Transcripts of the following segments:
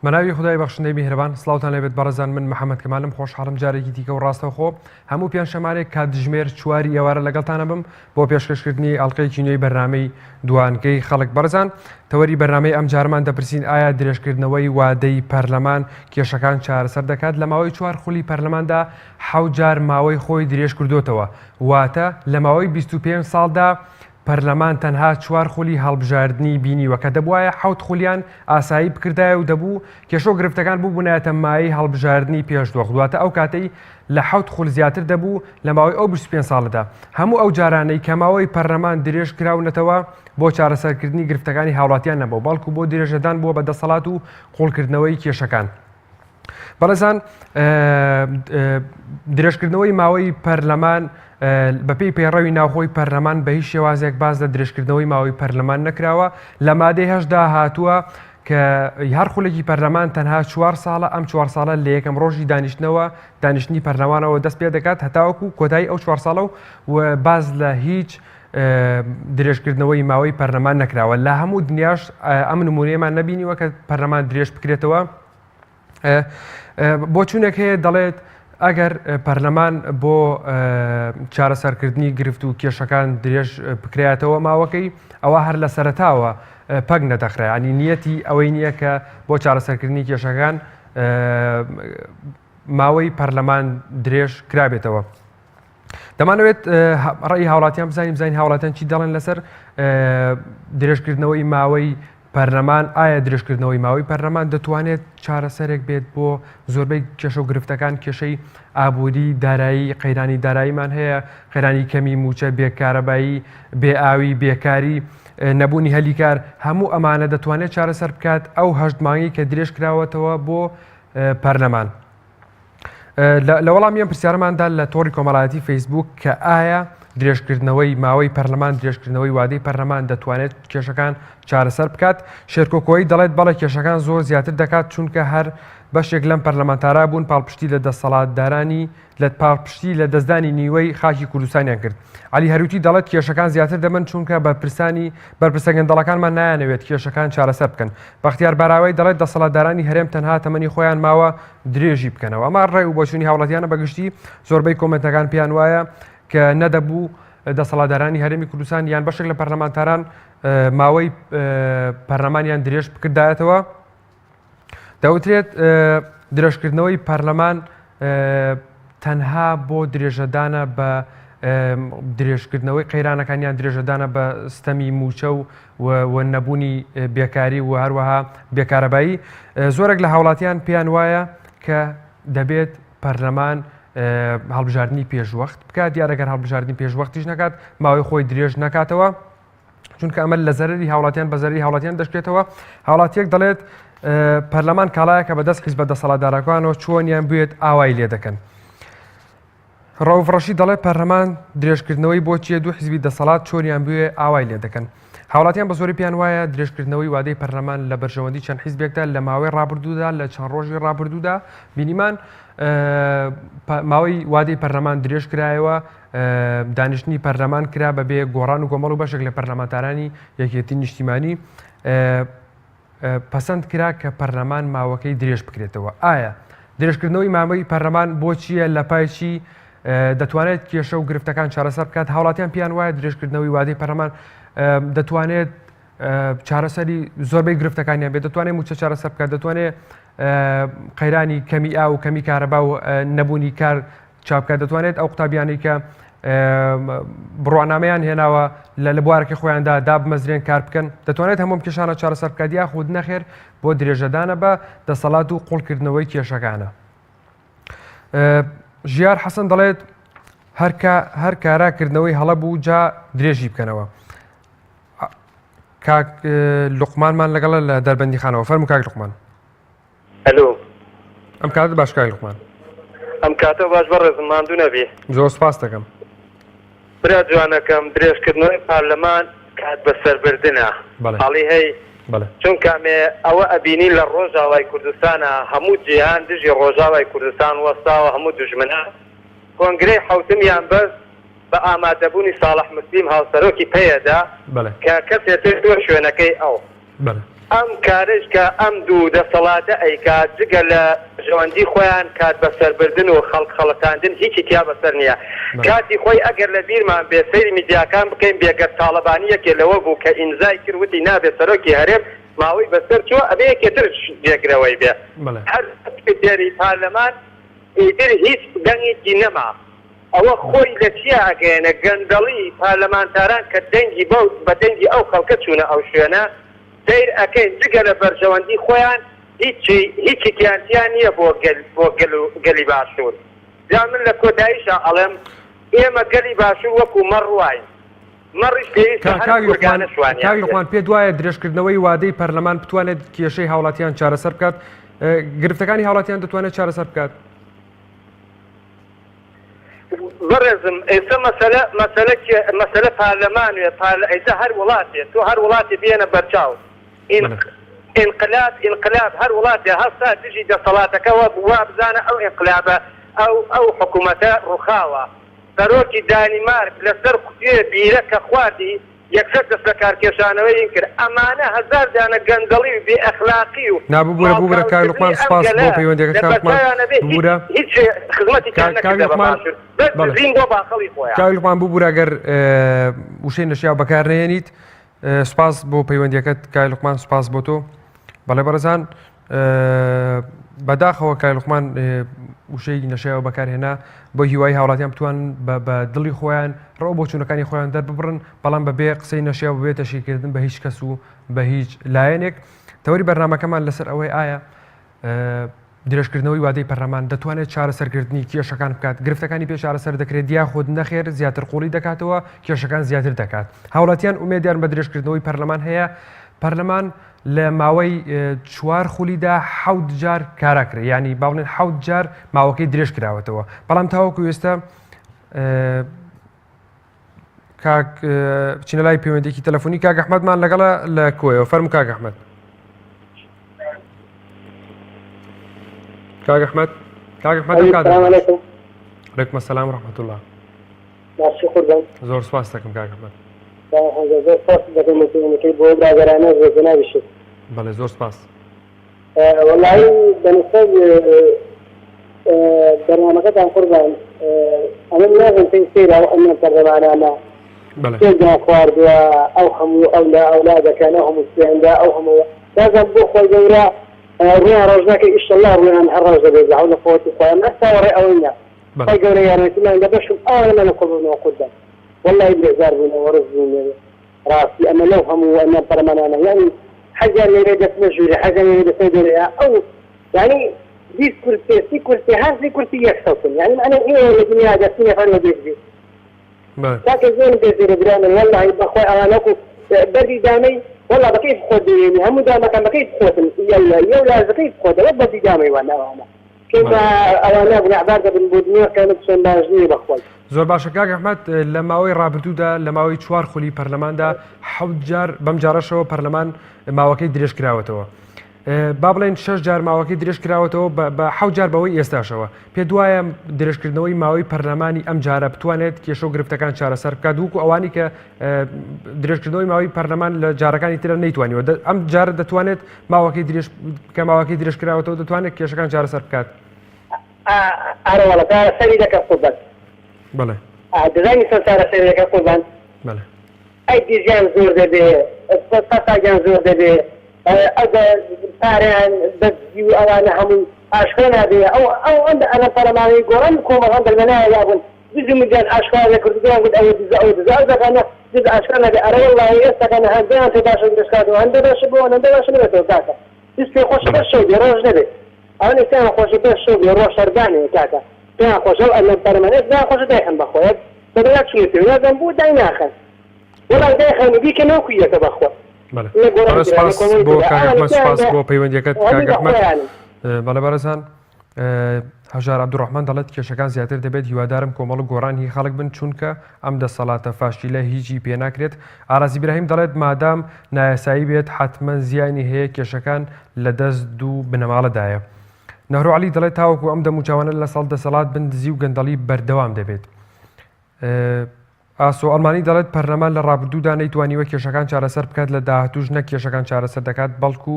بەناوی خودای بەخشندەی میهرەبان سڵاوتان لێبێت بەڕێزان من محەممەد کەمالم خۆشحاڵم جارێکی دیکە و ڕاستەوخۆ هەموو پێنجشەمانێک کاتژمێر چواری ئێوارە لەگەڵتانە بم بۆ پێشکەشکردنی ئەڵلقەیەکی نوێی بەرنامەی دوانگەی خەڵک بەڕێزان تەوەری بەرنامەی ئەم جارمان دەپرسین ئایا درێژکردنەوەی وادەی پەرلەمان کێشەکان چارەسەر دەکات لە ماوەی چوار خولی پەرلەماندا حەوت جار ماوەی خۆی درێژ کردوتەوە واتە لە ماوەی 25 ساڵدا پەرلەمان تەنها چوار خولی هەڵبژاردنی بینیوە کە دەبوایە حەوت خولیان ئاسایی بکردایە و دەبوو کێشە و گرفتەکان ببوونایەتە مایەی هەڵبژاردنی پێشدوەخت واتە ئەو کاتەی لە حەوت خول زیاتر دەبوو لە ماوەی ئەو 25 ساڵەدا هەموو ئەو جارانەی کە ماوەی پەرلەمان درێژ کراونەتەوە بۆ چارەسەرکردنی گرفتەکانی هاوڵاتیان نەبوو بەڵکو بۆ درێژەدان بووە بە دەسەڵات و قوڵکردنەوەی کێشەکان. بەڕێزان درێژکردنەوەی ماوەی پەرلەمان بەپێی پەیڕەوی ناوخۆی پەرلەمان بە هیچ شێوازێک باز لە درێژکردنەوەی ماوەی پەرلەمان نەکراوە لە مادەی هەشدا هاتووە کە هەر خولێکی پەرلەمان تەنها چوار ساڵە ئەم چوار ساڵە لە یەکەم ڕۆژی دانیشتنەوە دانیشتنی پەرلەمانەوە دەست پێ دەکات هەتاوەکو کۆتایی ئەو چوار ساڵە و باز لە هیچ درێژکردنەوەی ماوەی پەرلەمان نەکراوە لە هەموو دنیاش ئەم نمونەیەمان نەبینیوە کە پەرلەمان درێژ بکرێتەوە بۆچوونێک هەیە دەڵێت ئەگەر پەرلەمان بۆ چارەسەرکردنی گرفت و کێشەکان درێژ بکرایەتەوە ماوەکەی ئەوە هەر لە سەرتاوە پەک نەدەخرا ینی نیەتی ئەوەی نییە کە بۆ چارەسەرکردنی کێشەکان ماوەی پەرلەمان درێژ کرابێتەوە. دەمانەوێت ڕێی هاوڵاتیان بزانین بزانین هاوڵاتیان چی دەڵێن لەسەر درێژکردنەوەی ماوەی پەرلەمان ئایا درێژکردنەوەی ماوەی پەرلەمان دەتوانێت چارەسەرێک بێت بۆ زۆربەی کێشە و گرفتەکان کێشەی ئابووری دارایی قەیرانی داراییمان هەیە قەیرانی کەمی موچە بێکارەبایی بێئاوی بێکاری نەبوونی هەلیکار هەموو ئەمانە دەتوانێت چارەسەر بکات ئەو هەشت مانگی کە درێژ کراوەتەوە بۆ پەرلەمان. لە وەڵامی ئەم پرسیارەماندا لە تۆڕی کۆمەڵایەتی فەیسبوک کە ئایا درێژکردنەوەی ماوەی پەرلەمان درێژکردنەوەی وادەی پەرلەمان دەتوانێت کێشەکان چارەسەر بکات شێرکۆکۆی دەڵێت بەڵێ کێشەکان زۆر زیاتر دەکات چونکە هەر بەشێک لەم پەرلەمانتارا بوون پاڵپشتی لە دەسەڵاتدارانی لە پاڵپشتی لە دەستدانی نیوەی خاکی کوردستانیان کرد عەلی هەروتی دەڵێت کێشەکان زیاتر دەبن چونکە بەرپرسانی بەرپرسە گەندەڵەکانمان نایانەوێت کێشەکان چارەسەر بکەن بەختیار باراوەی دەڵێت دەسەڵاتدارانی هەرێم تەنها تەمەنی خۆیان ماوە درێژی بکەنەوە ئەمە ڕێ و بۆچوونی هاوڵاتیانە بەگشتی زۆربەی کۆمنتەکان پێیان وایە کە نەدەبوو دەسەڵاتدارانی هەرێمی کوردستان یان بەشێک لە پەرلەمانتاران ماوەی پەرلەمانیان درێژ بکردایەتەوە دەوترێت درێژکردنەوەی پەرلەمان تەنها بۆ درێژەدانە بە درێژکردنەوەی قەیرانەکان یان درێژەدانە بە ستەمی موچە و و نەبوونی بێکاری و هەروەها بێکارەبایی زۆرێک لە هاوڵاتیان پێیان وایە کە دەبێت پەرلەمان هەڵبژاردننی پێشوەخت بکات دیارەگەر هەڵبژاردننی پێشوەختیش نەکات ماوەی خۆی درێژ نکاتەوە چونکە ئەمە لە زەرری هاوڵاتیان بە زەرری هاوڵاتیان دەشکێتەوە هاوڵاتیەک دەڵێت پەرلەمان کاڵایەکە بەدەست حیزبە دەسەڵاتدارەکانەوە چۆنیان بێت ئاوای لێ دەکەن. ڕەوف ڕەشید دەڵێت پەرلەمان درێژکردنەوەی بۆ چییە دوو حزبی دەسەڵات چۆنیان بوێ ئاوای لێ دەکەن. هاوڵاتیان بە زۆری پێیان وایە درێژکردنەوەی وادەی پەرلەمان لە بەرژەوەندی چەند حیزبێکدا لە ماوەی ڕابردوودا لە چەند ڕۆژی ڕابردوودا بینیمان ماوەی وادەی پەرلەمان درێژ کرایەوە دانیشتنی پەرلەمان کرا بەبێ گۆڕان و کۆمەڵ و بەشێک لە پەرلەمانتارانی یەکێتی نیشتیمانی پەسەند کرا کە پەرلەمان ماوەکەی درێژ بکرێتەوە. ئایا درێژکردنەوەی ماوەی پەرلەمان بۆ چییە لە پای چی دەتوانێت کێشە و گرفتەکان چارەسەر بکات هاوڵاتیان پێیان وایە درێژکردنەوەی وادەی پەرلەمان دەتوانێت چارەسەری زۆربەی گرفتەکانیان بێت دەتوانێت موچە چارەسەر بکات دەتوانێت قەیرانی کەمی ئاو و کەمی کارەبا و نەبوونی کار چاپکە دەتوانێت ئەو قوتابیانەی کە بڕوانامەیان هێناوە لە لە بوارەکەی خۆیاندا دابمەزرێن کار بکەن دەتوانێت هەموو کێشانە چارەسەر بکات یاخود نەخێر بۆ درێژەدانە بە دەسەڵات و قوڵکردنەوەی کێشەکانە ژیار حەسەن دەڵێت هەرکە هەر کارا کردنەوەی هەڵە بوو جا درێژی بکەنەوە کاک لوقمانمان لەگەڵە لە دەربەندی خانەوە فەرمو کاک لوقمان ئەلۆ. ئەم کاتت باش کاک لوقمان. ئەم کاتە باش بەڕێزم ماندوو نەبی. زۆر سپاست دەکەم. برا جوانەکەم درێژکردنەوەی پارلەمان کات بەسەربردنە بەڵێ. ئەڵی هەی بەڵێ. چونکە ئەمێ ئەوە ئەبینین لە ڕۆژاوای کوردستانا هەموو جیهان دژی ڕۆژاوای کوردستان وەستاوە هەموو دوژمنان کۆنگرەی حەوتمیان بەست بە ئامادەبوونی ساڵح موسلیم هاوسەرۆکی پەیەدە بەڵێ. کە کەسێ تر چووە شوێنەکەی ئەو. بەڵێ. ئەم کارەش کە ئەم دوو دەسەڵاتە ئەیکات جگە لە بەرژەوەندی خۆیان کات بەسەربردن و خەڵک خەڵەتاندن هیچی تیا بەسەر نیە. کاتی خۆی ئەگەر لە بیرمان بێ سەیری میدیاکان بکەین بێگەرد تاڵەبانی یەکێ لەوە بوو کە ئیمزای کرد وتی نابێ سەرۆکی هەرێم ماوەی بەسەر چووە ئەبێ یەکێ تر جێگرەوەی بێ هەر سکرتێری پارلەمان ئیتر هیچ دەنگێکی نەما. ئەوە خۆی لە چیا ئەگەیەنێ گەندەڵی پارلەمانتاران کە دەنگی بەو بە دەنگی ئەو خەڵکە چوونە ئەو شوێنە سەیر ئەکەین جگە لە بەرژەوەندی خۆیان هیچی هیچیکیان تیا نیە بۆ گەل بۆ گەل و گەلی باشوور جا من لە کۆتاییشا ئەڵێم ئێمە گەلی باشوور وەکوو مەڕ واین مەڕیش پێویستە هەر کاک لوقمان گورگانە شوانیان کاک بێ. لوقمان پێت وایە درێژکردنەوەی وادەی پەرلەمان بتوانێت کێشەی هاوڵاتیان چارەسەر بکات گرفتەکانی هاوڵاتیان دەتوانێت چارەسەر بکات؟ بەڕێزم ئێستا مەسەلە مەسەلە کێ مەسەلە پارلەمان وێ پارلە ئێستا هەر وڵاتێ تۆ هەر وڵاتێ بێنە بەرچاو بەڵێ. ئینقلاب ئینقلاب هەر وڵاتێ هەستا دژی دەسەڵاتەکە وە وابزانە ئەو ئینقلابە ئەو ئەو حکوومەتە ڕووخاوە سەرۆکی دانیمارک لەسەر قوتێ بیرە کە خواردی یەکسەر دەستلەکارکێشانەوەی کرد. ئەمانە هەزار دانە گەندەڵی و بێ ئەخلاقی و نا ببورە ببورە کاک ماڵکاولکردنی لوقمان ئەم سوپاس بۆ گەلە پەیوەندیەکەت لە کاک لوقمان بەرچاویانە بێ هیچ ببورە هیچ خزمەتێکیان کاک کاک نەکردە بە لوقمان باشور بەس بەڵێ دزین بۆ باخەڵی خۆیان. کاک لوقمان ببورە گەر وشەی نەشیاو بەکار نەهێنیت سوپاس بۆ پەیوەندیەکەت کاک لوقمان سوپاس بۆ تۆ بەڵێ بەڕێزان بەداخەوە کاک لوقمان وشەی نەشیاوە بەکارهێنا بۆ هیوای هاوڵاتیان بتوان بە دڵی خۆیان ڕەو بۆچوونەکانی خۆیان دەرببڕن بەڵام بەبێ قسەی نەشیاو بەبێ تەشهیرکردن بە هیچ کەس و بە هیچ لایەنێک تەوەری بەرنمەکەمان لەسەر ئەوەی ئایا درێژکردنەوەی وادەی پەرلەمان دەتوانێت چارەسەرکردنی کێشەکان بکات، گرفتەکانی پێ چارەسەر دەکرێت یاخود نەخێر زیاتر قوڵی دەکاتەوە، کێشەکان زیاتر دەکات. هاوڵاتیان ئومێدیان بە درێژکردنەوەی پەرلەمان هەیە، پەرلەمان لە ماوەی چوار خولیدا حەوت جار کارا کرا، یانی با بڵێن حەوت جار ماوەکەی درێژ کراوەتەوە، بەڵام تاوەکو ئێستا کاک بچینە لای پەیوەندێکی تەلەفۆنی کاک ئەحمەدمان لەگەڵە لە کۆیەوە فەرموو کاک ئەحمەد کاک ئەحمەد کاک ئەحمەد علیکم السلام ورحمة الله باشی قوربان زۆر سپاس دەکەم کاک ئەحمەد زۆر سپاس دەکەم بۆ پەیوەندەکەی بۆ برادەرانە زۆر جەنابیشت بەڵێ زۆر سپاس وەڵایی بەنسبەت بەرنامەکەتان قوربان ئەمن نازم پێی سەیرە ئەو ئەمە پەرلەمانانە سوێندیان خواردووە ئەو هەموو ئەو لە ئەولا دەکەن ئەو هەموو سوێندە ئەو هەموو نازم بۆ خۆی گەورە ڕویان ڕەش ناکە ئیشەڵا ڕویان هەر ڕەش دەبێت لە حەول قوەتی خۆیان ئەس چاوەڕێ ئەوەی نا خۆی گەورە یارمەتیمان دە بەشم ئەوانەمان لە قوڵبوونەوە قوربان وەڵڵاهی بێزار بووینەوە ڕز بووینەوە ڕاستی ئەمە لەو هەموو ئەمە پەرەمانانە یانی حەزیان لێرە دەچنە ژوورێ حەزیان لێرە دەچنە دەرێ ئەو یانی 20 کورسێ 30 کورسێ هەر سی کورسی یەک سەوتن یانی معنی ئێوە لە دنیا دەچنە نەفەر وە دێت بێ کاکە زۆرم پێ سەیرە برا من وەڵڵاهی بەخوای ئەوانە وەکو بەردی دامەی وەڵڵا بە کەیف خۆت دەیێنی هەموو دامەکان بە کەیف خۆتن یەولا یەولا بە کەیف خۆتە وەک بەردی دامەی وان ئەوانە چونکە ئەوانە گوناحبار دەبن بۆ دنیا قیامەت چۆن باش نییە بەخوای. زۆر باشە کاک ئەحمەد لە ماوەی ڕابردوودا لە ماوەی چوار خولی پەرلەماندا حەوت جار بەم جارەشەوە پەرلەمان ماوەکەی درێژ کراوەتەوە با بڵێن شش جار ماوەکەی درێژ کراوەتەوە بە حەوت جار بەوەی ئێستاشەوە پێ دوایە درێژکردنەوەی ماوەی پەرلەمانی ئەم جارە بتوانێت کێشە و گرفتەکان چارەسەر بکات وکو ئەوانی کە درێژکردنەوەی ماوەی پەرلەمان لە جارەکانی ترە نەیتوانیوە ئەم جارە دەتوانێت ماوەکەی درێژ کە ماوەکەی درێژ کراوەتەوە دەتوانێت کێشەکان چارەسەر بکات. ئارە وەڵا چارەسەری دەکەن قوربان. بەڵێ. دەزانی چۆن چارەسەری دەکەن قوربان؟ بەڵێ. ئەی دزیان زۆر دەبێ، فەسادیان زۆر دەبێ، ئەو پارەیان بە دزی و ئەوانە هەمووی ئاشکرا نابێ، ئەو ئەو ئەم پەرلەمانەی گۆڕان کۆمەڵ هەم بەرمەنایە وابوون دز و مزیان ئاشکرا دەکرد و دەیان گوت ئەوە دزە ئەوە دزە ئەو دەکانە دز ئاشکرا نابێ ئەرە وەڵڵاهی ئێستاکانە هەندەیان پێ باشە درێژکاتەوە هەندە باشە بۆ ئەوان هەندە باشە نەبێتەوە کاکە دز پێ خۆشە بەس شەو بێ ڕۆژ نەبێ ئەوانەی پێیان خۆشە بەس شەو بێ ڕۆژ سەردانێ کاکە پێیان خۆشە ئەو ئەلەم پەرەمەنێ پێیان خۆشە دایخەن بەخۆیان بەدەیا چونە پێ نازانم بۆ دای ناخەن وەڵا دایخەن و بیکەنەوە کویەکە بەخوا بەڵێ بەڵێ سپاس بۆ کاک ئەحمەد سپاس بۆ پەیوەندیەکەت کاک ئەحمەد بەڵێ بەڕێزان هەژار عەبدولڕەحمان دەڵێت کێشەکان زیاتر دەبێت هیوادارم کۆمەڵ و گۆڕان هی خەڵک بن چونکە ئەم دەسەڵاتە فاشیلە هیچی پێناکرێت ئارازی براهیم دەڵێت مادام نایاسایی بێت حەتمەن زیانی هەیە کێشەکان لە دەست دوو بنەماڵەدایە نەهرۆ عەلی دەڵێت تاوەکو ئەم دەموچاوانە لە سەڵ دەسەڵات بن دزی و گەندەڵی بەردەوام دەبێت. ئاسۆ ئەڵمانی دەڵێت پەرلەمان لە ڕابردوودا نەیتوانیوە کێشەکان چارەسەر بکات لە داهاتووش نەک کێشەکان چارەسەر دەکات بەڵکو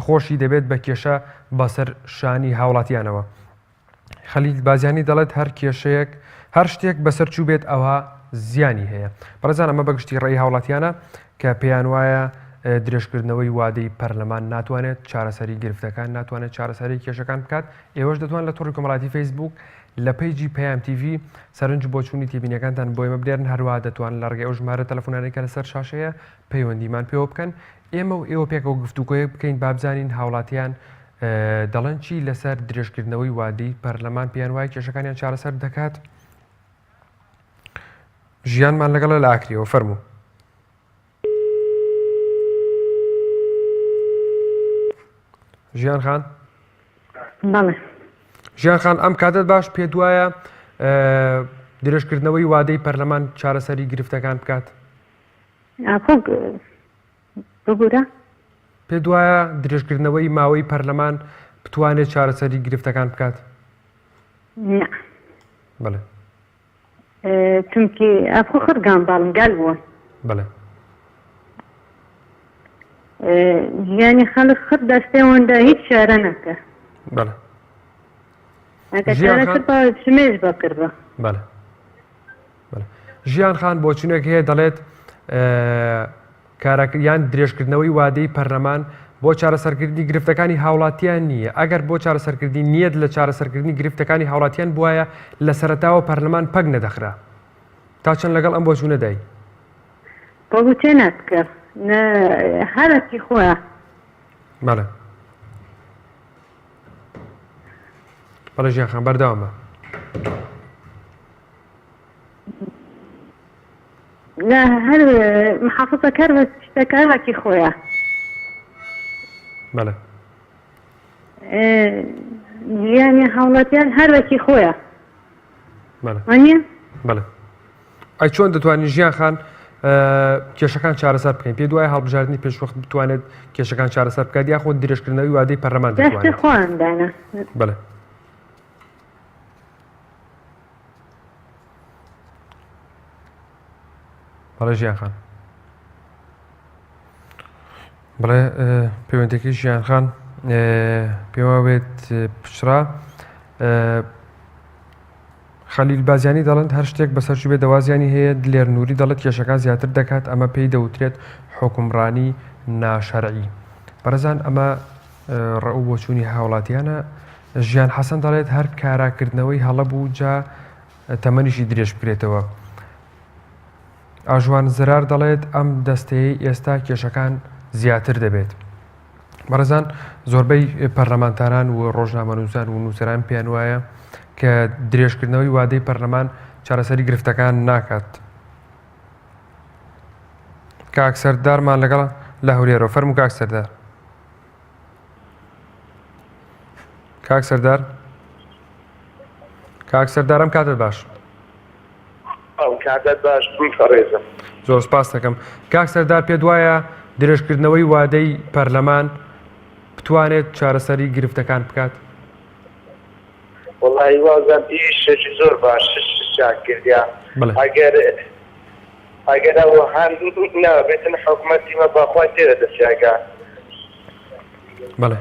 خۆشی دەبێت بە کێشە بەسەر شانی هاوڵاتیانەوە. خەلیل بازیانی دەڵێت هەر کێشەیەک هەر شتێک بەسەر چوو بێت ئەوە زیانی هەیە. بەڕێزان ئەمە بەگشتی ڕێی هاوڵاتیانە کە پێیان وایە درێژکردنەوەی وادەی پەرلەمان ناتوانێت چارەسەری گرفتەکان ناتوانێت چارەسەری کێشەکان بکات ئێوەش دەتوان لە تۆڕی کۆمەڵاتی فەیسبوک لە پەیجی پەیام تیڤی سەرنج و بۆچوونی تێبینیەکانتان بۆ ئێمە بنێرن، هەروەها دەتوانن لە ڕێگەی ئەو ژمارە تەلەفۆنانەی کە لەسەر شاشەیە پەیوەندیمان پێوە بکەن، ئێمە و ئێوە پێکەوە گفتوگۆیەک بکەین با بزانین هاوڵاتیان دەڵێن چی لەسەر درێژکردنەوەی وادەی پەرلەمان، پێیان وایە کێشەکانیان چارەسەر دەکات؟ ژیانمان لەگەڵە لە ئاکریەوە فەرموو. ژیان خان بەڵێ ژیان خان ئەم کاتت باش پێت وایە درێژکردنەوەی وادەی پەرلەمان چارەسەری گرفتەکان بکات ببورە پێت وایە درێژکردنەوەی ماوەی پەرلەمان بتوانێت چارەسەری گرفتەکان بکات نا بەڵێ چونکی ئەخۆ خڕ گانداڵم گەل بوون. بەڵێ. ژیانی خەڵک خڕ دەستێ وەندە هیچ چارە نەکە. بەڵێ. ئەگەر چارە کرد با شمێژ بەکرد بە. بەڵێ. بەڵێ. ژیان خان بۆچونێک هەیە دەڵێت کارا یان درێژکردنەوەی وادەی پەرلەمان بۆ چارەسەرکردنی گرفتەکانی هاوڵاتیان نییە، ئەگەر بۆ چارەسەرکردنی نیەت لە چارەسەرکردنی گرفتەکانی هاوڵاتیان بوایە لە سەرەتاوە پەرلەمان پەک نەدەخرا. تا چەند لەگەڵ ئەم بۆچوونەدای؟ بەڵێ تێناکە نە هەرەکی خۆیە. بەڵێ. بەڵێ ژیان خان بەردەوام بە. نا هەر محافزە کار بە شتەکە وەکی خۆیە. بەڵێ. ژیانی هاوڵاتیان هەر وەکی خۆیە. بەڵێ. وانیە؟ بەڵێ. ئەی چۆن دەتوانین ژیان خان کێشەکان چارەسەر بکەین پێ دوای هەڵبژاردنی پێشوەخت بتوانێت کێشەکان چارەسەر بکات یاخود درێژکردنەوەی وادەی پەرلەمان دەستی خۆیان دانا بەڵێ بەڵێ ژیان خان بڵێ پەیوەندەکەی ژیان خان پێوا بێت پچرا خەلیل بازیانی دەڵێن هەر شتێک بەسەر چوبێ دەوازیانی هەیە دلێر نووری دەڵێت کێشەکان زیاتر دەکات ئەمە پێی دەوترێت حکومڕانی ناشەرعی بەڕێزان ئەمە ڕەئو بۆچوونی هاوڵاتیانە ژیان حەسەن دەڵێت هەر کاراکردنەوەی هەڵە بوو جا تەمەنیشی درێژ بکرێتەوە. ئاژوان زرار دەڵێت ئەم دەستەیەی ئێستا کێشەکان زیاتر دەبێت. بەڕێزان زۆربەی پەرلەمانتاران و ڕۆژنامەنووسان و نووسەران پێیان وایە کە درێژکردنەوەی وادەی پەرلەمان چارەسەری گرفتەکان ناکات. کاک سەردارمان لەگەڵ لە هەولێرەوە فەرموو کاک سەردار. کاک سەردار کاک سەردار ئەم کاتت باش. ئەم کاتت باش بەڕێزم. زۆر سپاس دەکەم کاک سەردار پێت وایە درێژکردنەوەی وادەی پەرلەمان بتوانێت چارەسەری گرفتەکان بکات؟ وەڵی وازم ئیشێکی زۆر باش چاک کردیا ئەگەر ئەگەر ئەوە هەن نابێتن حکومەتی مە باخوای تێرە دەسیاگا. بەڵێ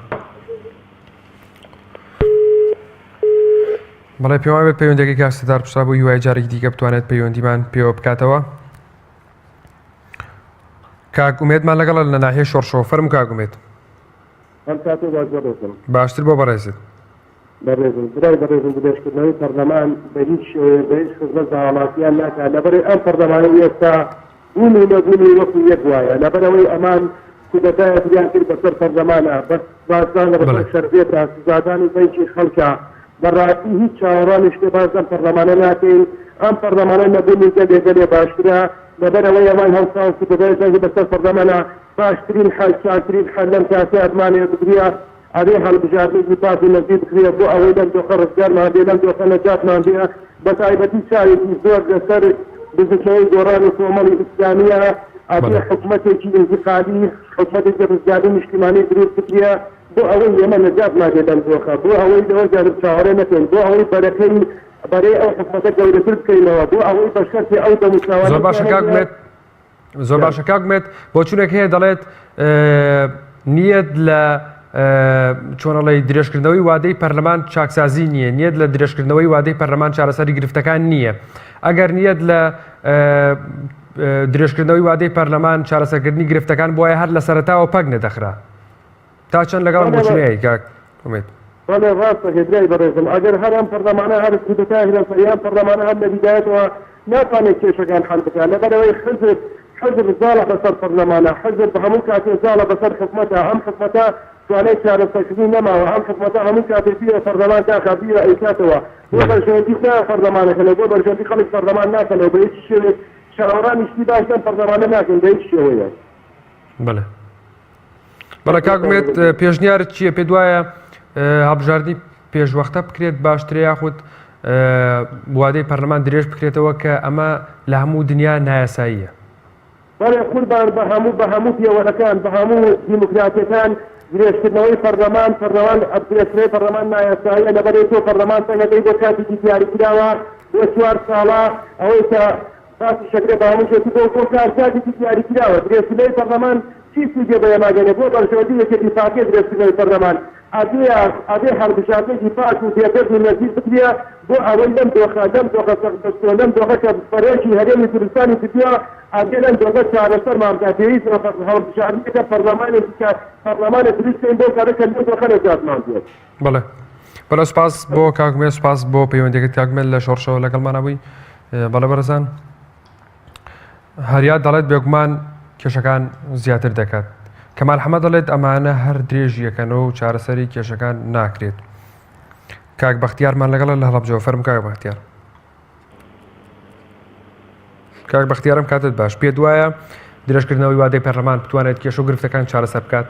بەڵێ پێم وابێت پەیوەندەکەی کاک ستار پچڕا بۆ هیوای جارێکی دیکە بتوانێت پەیوەندیمان پێوە بکاتەوە کاک ئومێدمان لەگەڵە لە ناحیە شۆڕشەوە فەرموو کاک ئومێد ئەم کاتەی باش بەڕێزم. باشتر بۆ بەڕێزت. بەڕێزم برای بەڕێزم درێژکردنەوەی پەڕلەمان بە هیچ شێوەیەک بە هیچ خزمەت بە هاوڵاتیان ناکات لەبەرئەوەی ئەم پەڕلەمانەی ئێستا بوون و نەبوونی وەکو یەک وایە لەبەرئەوەی ئەمان کودەتایەتریان کرد بەسەر پەڕلەمانا بەس بازدان لە بەسەر شەرعیەتا سزادانی بەنکی خەڵکە بەڕاستی هیچ چاوەڕوانی شتێ باش لەم پەڕلەمانە ناکەین ئەم پەڕلەمانە نەبوونی گەلێ گەلێ باشترە لەبەرئەوەی ئەمان هەڵساون کودەتایەتیان کرد بەسەر پەڕلەمانا باشترین حەل چاکترین حەل لەم کاتەیا بمانەوێ بگریە ئەبێ هەڵبژاردنێکی پاک و نەزیه بکرێ بۆ ئەوەی لەم دۆخە ڕزگارمان بێ لەم دۆخە نەجاتمان بێ بەتایبەتی چاوێکی زۆر لەسەر بزوتنەوەی گۆڕان و کۆمەڵی ئیسلامیە ئەبێ حکومەتێکی ئینتقالی حکومەتێکی ڕزگاری نیشتیمانی دروست بکرێ بۆ ئەوەی ئێمە نەجاتمان بێ لەم دۆخە بۆ ئەوەی لەوە زیاتر چاوەڕێ نەکەین بۆ ئەوەی بەرەکەی. بەرەی ئەو حکومەتە گەورەتر بکەینەوە بۆ ئەوەی بە شەرتێ ئەو دەموچاوانە زۆر باشە کاک بتوانن ئومێد زۆر باشە کاک ئومێد بۆچوونێک هەیە دەڵێت نیەت لە چۆنەڵی درێژکردنەوەی وادەی پەرلەمان چاکسازی نییە نیەت لە درێژکردنەوەی وادەی پەرلەمان چارەسەری گرفتەکان نییە ئەگەر نیەت لە درێژکردنەوەی وادەی پەرلەمان چارەسەرکردنی گرفتەکان بواە هەر لە سەرتاوە پەک نەدەخرا تا چەند لەگەڵ ئەم بۆچوونەی کاک ئومێد؟ بەڵێ ڕاست دەکەی برای بەڕێزم ئەگەر هەر ئەم پەرلەمانە هەر کودەتایەک لەسەر یان پەرلەمانە هەر لە بیدایەتەوە ناتوانێت کێشەکان حەل بکات لەبەرئەوەی حزب حزب زاڵە بەسەر پەرلەمانە حزب هەموو کاتێ زاڵە بەسەر حکومەتە ئەم حکومەتە توانای چارەسەرکردنی نەماوە ئەم حکومەتە هەموو کاتێ بیرە پەرلەمان داخا بیرە ئەیکاتەوە بۆ بەرژەوەندی خۆیان پەرلەمانەکەنەوە بۆ بەرژەوەندی خەڵک پەرلەمان ناکەنەوە بە هیچ شێوەیەک چاوەڕانی شتی باش لەم پەرلەمانە ناکەین بە هیچ شێوەیەک. بەڵێ بەڵێ کاک ئومێد پێشنیارت چییە پێت وایە هەڵبژاردنی پێشوەختە بکرێت باشترە یاخود وادەی پەرلەمان درێژ بکرێتەوە کە ئەمە لە هەموو دنیا نایاساییە؟ بەڵێ قوربان بە هەموو بە هەموو پێوەرەکان بە هەموو دیموکراتیەکان درێژکردنەوەی پەرلەمان پەرلەمان درێژکردنەوەی پەرلەمان نایاساییە لەبەرئەوەی تۆ پەرلەمان تەنگەکەی بۆ کاتێکی دیاریکراوە بۆ چوار ساڵە ئەوەی کە باسی شەکرە بە هەموو شێتی بۆ بۆ کار کاتێکی دیاری کراوە درێژکردنەوەی پەرلەمان چی سوودێ بە ئێمە گەنێ بۆ بەرژەوەندی یەکێتی پارتیە درێژکردنەوەی پەرلەمان ئەبێ ئەبێ هەڵبژاردنێکی پاک و بێگەرد و نەزیف بکرێ بۆ ئەوەی لەم دۆخە لەم دۆخە سەخت بەستووە لەم دۆخە کە بەرۆکی هەرێمی کوردستانی کردووە ئەبێ لەم دۆخە چارەسەرمان بکات پێویستە بە هەڵبژاردنێکە پەرلەمانێکی کە پەرلەمانێک دروست بکەین بۆ کارە کە لەم دۆخە نەجاتمان بێت. بەڵێ بەڵێ سوپاس بۆ کاک ئومێد سوپاس بۆ پەیوەندیەکەت کاک ئومێد لە شۆڕشەوە لەگەڵمانە بووی بەڵێ بەڕێزان هەریا دەڵێت بێگومان کێشەکان زیاتر دەکات کەمال حەمە دەڵێت ئەمانە هەر درێژیەکەنەوە و چارەسەری کێشەکان ناکرێت کاک بەختیارمان لەگەڵە لە هەڵەبجەوە فەرم کاک بەختیار کاک بەختیارم کاتت باش پێت وایە درێژکردنەوەی وادەی پەرلەمان بتوانێت کێشە و گرفتەکان چارەسەر بکات؟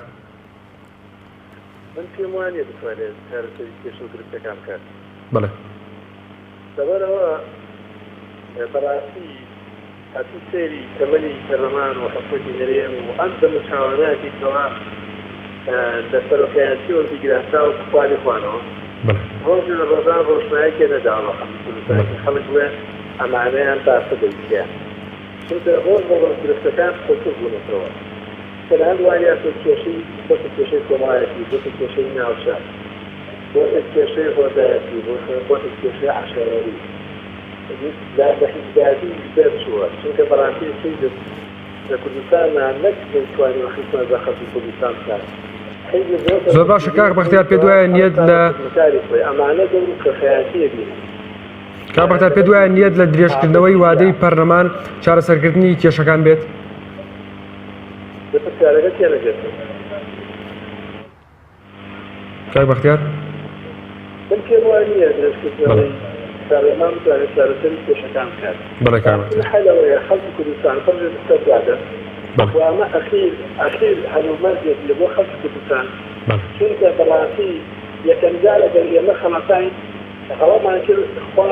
من پێم وانیە بتوانێت چارەسەری کێشە و گرفتەکان بکات. بەڵێ. لەبەرئەوە بەڕاستی ئەتوو سەیری تەمەنی پەرلەمان و حکومەتی هەرێم و ئەم دەموچاوانە ئەکەی کەوا لە سەرۆکایەتیەوە بیگرە تاوەکو خواری خوارەوە ڕۆژێ لە ڕۆژان ڕۆشنایەکێ نەداوە بە خەڵکی کوردستان کە خەڵک بڵێ ئەمانەیان باشە دەیکەن چونکە ڕۆژ بە ڕۆژ گرفتەکان قوڵتر بوونەتەوە تەنانەت وایە کێشەی بۆتە کێشەی کۆمەڵایەتی بۆتە کێشەی ناوچە بۆتە کێشەی هۆزایەتی بۆتە کێشەی عەشایەری لە لە حیزبایەتی دەرچووە چونکە بەڕاستی حیزب لە کوردستانا نەک نەیتوانیوە خزمەت بە خەڵکی کوردستان بکات حیزب بۆتە زۆر باشە کاک بەختیار پێت وایە نیەت لە خزمەتکاری خۆی ئەمانە دەور و کەسایەتیە بینن. کاک بەختیار پێت وایە نیەت لە درێژکردنەوەی وادەی پەرلەمان چارەسەرکردنی کێشەکان بێت؟ لە پرسیارەکە تێنەگەشتم. کاک بەختیار؟ من پێم وا نییە درێژکردنەوەی پەرلەمان بتوانێت چارەسەری کێشەکان بکات. بەڵێ کاک بەختیار. حەل ئەوەیە خەڵکی کوردستان بڕژێتە سەر جادە و ئەمە ئەخیر ئەخیر هەلومەرجێکیە بۆ خەڵکی کوردستان چونکە بەڕاستی یەکەم جار ئەگەر ئێمە خەڵەتاین هەڵەمان کرد خوا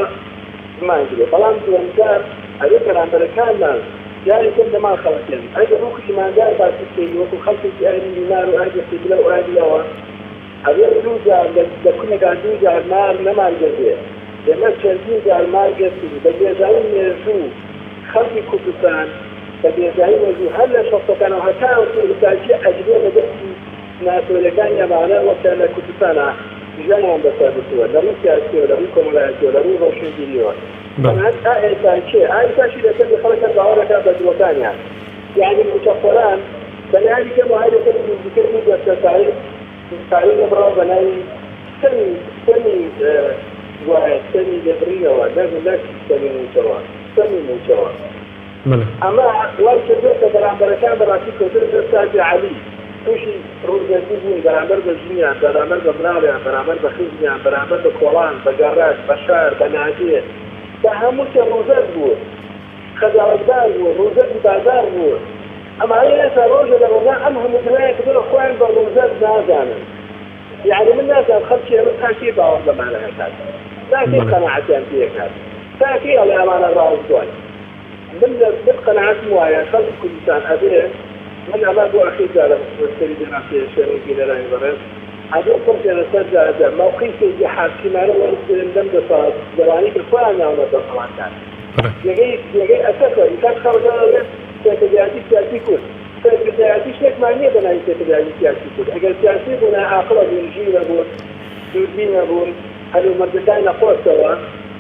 بمانگرێ بەڵام دووەم جار ئەبێ بەرامبەرەکانمان جارێ تر لەمان خەڵەتێن ئەگەر وەکو ئیماندار باسی بکەین وەکو خەڵکێکی ئەهلی ئیمان و ئەهلی قیبلە و ئەهلی ئەوە ئەبێ دوو جار لە کونێکا دوو جار مار نەمان گەزێ ئێمە چەندین جار مار گەستین بە درێژایی مێژوو خەڵکی کوردستان بە درێژایی مێژوو هەر لە شەستەکانەوە هەتاوەکو ئێستاکی ئەدرێ بە دەستی ناسۆرەکانی ئەمانە وەک لە کوردستانا ژیانیان بەسەر بردووە لە ڕووی سیاسیەوە لە ڕووی کۆمەڵایەتیەوە لە ڕووی ڕۆشنبیریەوە تەنانەت تا ئێستا کێ ئا ئیستاشی لەسەر بێ خەڵک هەر باوەڕ ئەکات بە درۆکانیان یانی مووچەخۆران بە لایەنی کەمەوە هەر یەکە نزیکەی دوو دەستە پارەی پارەی لێبڕاوە بە ناوی ستەمی ستەمی گوایە ستەمی لێبڕینەوە نەک نەک ستەمی مووچەوە ستەمی مووچەوە. ئەمە وای کردووە کە بەرامبەرەکان بەڕاستی کەوتنە دەست تاجی عەلی، تووشی ڕووزەردی بوون بەرامبەر بە ژنیان، بەرامبەر بە مناڵیان، بەرامبەر بە خزمیان، بەرامبەر بە کۆڵان، بە گەڕەک، بە شار، بە نادێ، بە هەموو شتێ ڕووزەرد بوون، خەجاڵەتبار بوون، ڕووزەردی بازاڕ بوون. ئەمانە ئێستا ڕۆژێ لە ڕۆژان ئەم هەموو درۆیان کردووە خۆیان بە ڕووزەرد نازانن. یەعنی من نازانم خەڵکی ئێمە تا کەی باوەڕ بەمانە ئەکات؟ تا کەی قەناعەتیان پێ ئەکات؟ تا کەی ئەڵێ ئەمانە ڕاستگۆن؟ من لە من قەناعەتم وایە خەڵکی کوردستان ئەبێ من ئەمە بۆ ئەخیر جارە بخستمە سەری جەناب پێشێنگ بینەرانی بەڕێز. ئەبێ بڕژێنە سەر جادە، مەوقیفێکی حاکیمانە وەربگرن لەم دەسەڵات لەوانەی کە خۆیان ناونە دەسەڵاتدار. جێگەی جێگەی ئەسەفە ئیستا خەڵک ئەڵێ سەرکردایەتی سیاسی کورد. سەرکردایەتی شتێکمان نییە بە ناوی سەرکردایەتی سیاسی کورد. ئەگەر سیاسی بوونە ئاقڵ ئەبوون، ژیر ئەبوون، دووربین ئەبوون، هەلومەرجەکان ئەقۆستەوە،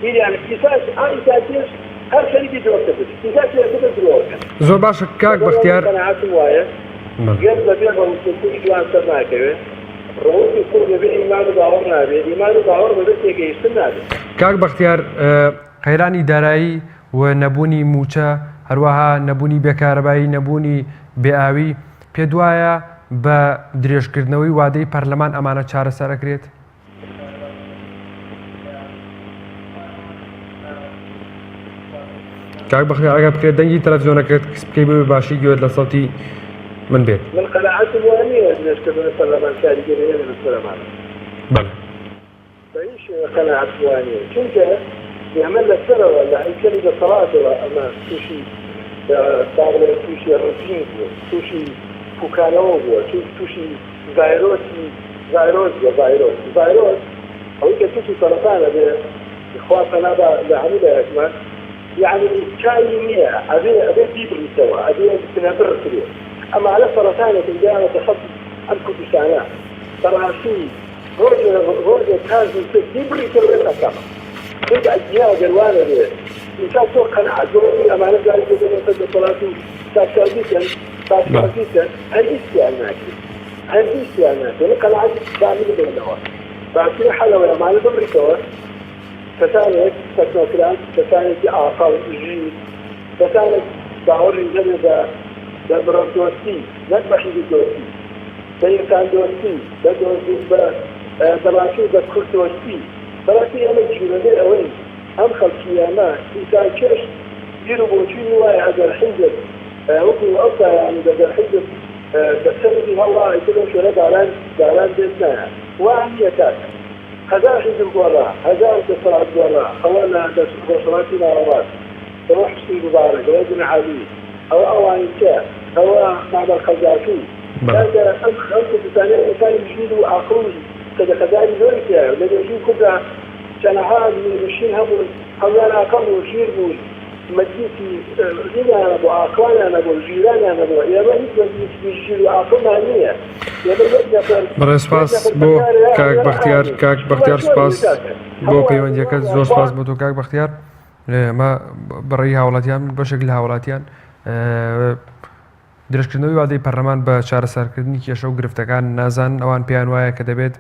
بیریان ئیساش ئا ئیساکیش هەر خەریکی درۆکردنن. ئیسا سیاسەتە درۆکەن. زۆر باشە کاک لەبەر ئەوە من بەختیار. قەناعەتم وایە گەل بەبێ ڕەوشت و خووی جوان سەرناکەوێ. ڕەوشت و خوو بەبێ ئیمان و باوەڕ نابێ، ئیمان و باوەڕ بەبێ تێگەیشتن نابێ. کاک بەختیار قەیرانی دارایی و نەبوونی مووچە، هەروەها نەبوونی بێ کارەبایی، نەبوونی بێ ئاوی، پێت وایە بە درێژکردنەوەی وادەی پەرلەمان ئەمانە چارەسەر ئەکرێت؟ کاک بەختیار ئەگەر بکرێت دەنگی تەلەفزیۆنەکەت کز بکەی بۆ باشی گوێت لە سەوتی من بێت. من قەناعەتم وا نییە درێژکردنەوەی پەرلەمان کاریگەری هەبێت لەسەر ئەمانە. بەڵێ. بە هیچ شێوەیەک قەناعەتم وا نییە چونکە ئێمە لە سەرەوە لە هەیکەلی دەسەڵاتەوە ئەمە تووشی با بڵێین تووشی ڕژیم بووە تووشی پوکانەوە بووە تووشی ڤایرۆسی ڤایرۆس بووە ڤایرۆس ڤایرۆس ئەوەی کە تووشی سەرەتان ئەبێ خوا پەنا با لە هەموو لایەکمان یەعنی چاری نییە ئەبێ ئەبێ بیبڕیتەوە ئەبێ بنەبڕ کرێ ئەمانە سەرەتانێکن دایانەتە خەڵکی ئەم کوردستانە بەڕاستی ڕۆژێ ڕۆژێ تا زووتر بیبڕیتەوە ئێستا کەمە چونکە ئەگینا گەر وا نەبێ ئیستا تۆ قەناعەت بەوە نیە ئەمانە جارێک دەبنە سەر دەسەڵات و چاکسازی کەن چاکسازی کەن هەرگیز پێیان ناکرێ هەرگیز پێیان ناکرێ من قەناعەتی کاملم بەوە باشترین حەل ئەوەیە ئەمانە ببڕیتەوە کەسانێک تەکنۆکرات کەسانێکی ئاقڵ ژیر کەسانێک باوەڕی هەبێ بە بە مرۆڤدۆستی نەک بە حیزبدۆستی بە ئینساندۆستی بە بە بەڕاستی بە کورددۆستی بەڕاستی ئێمە گیرۆدەی ئەوەین ئەم خەڵکییانە ئینسانکێش بیر و بۆچوونی وایە ئەگەر حیزب وەکو ئەو سایانە ئەگەر حیزب بە سەری هەڵا ئیتر لەو شوێنە باران باران دێت نایە وا نییە کاکە هەزار حیزب گۆڕا هەزار دەسەڵات گۆڕا ئەوە لە ڕۆژهەڵاتی ناوەڕاست ئەوە حوسنی موبارەک ئەوە بن عەلی ئەوە ئەوانی کە ئەوە مامەر قەزافی کاکە ئەم ئەم کوردستانە ئینسانی ژیر و ئاقڵ و سەدەقەداری زۆری تیایە لە مێژووی کوردا چەنەها میرنشین هەبوون هەموویان ئاقڵ بوون ژیر بوون مەجلیسی ئینیان هەبوو ئاقڵانیان هەبوو ژیرانیان هەبوو ئێمە هیچ مەجلیسێکی ژیر و ئاقڵمان نییە ئێمە یەک نەفەر بەڕێز یەک سپاس نەفەر بۆ بڕیارەیە کاک هەموویان بەختیار ئاقڵن کاک شتی وا بەختیار چۆن سپاس بێ کاکە بۆ هەمووان پەیوەندیەکەت زۆر خوا سپاس بۆ تۆ کاک بەختیار ئەمە بەڕێی هاوڵاتیان بەشێک لە هاوڵاتیان درێژکردنەوەی وادەی پەرلەمان بە چارەسەرکردنی کێشە و گرفتەکان نازانن، ئەوان پێیان وایە کە دەبێت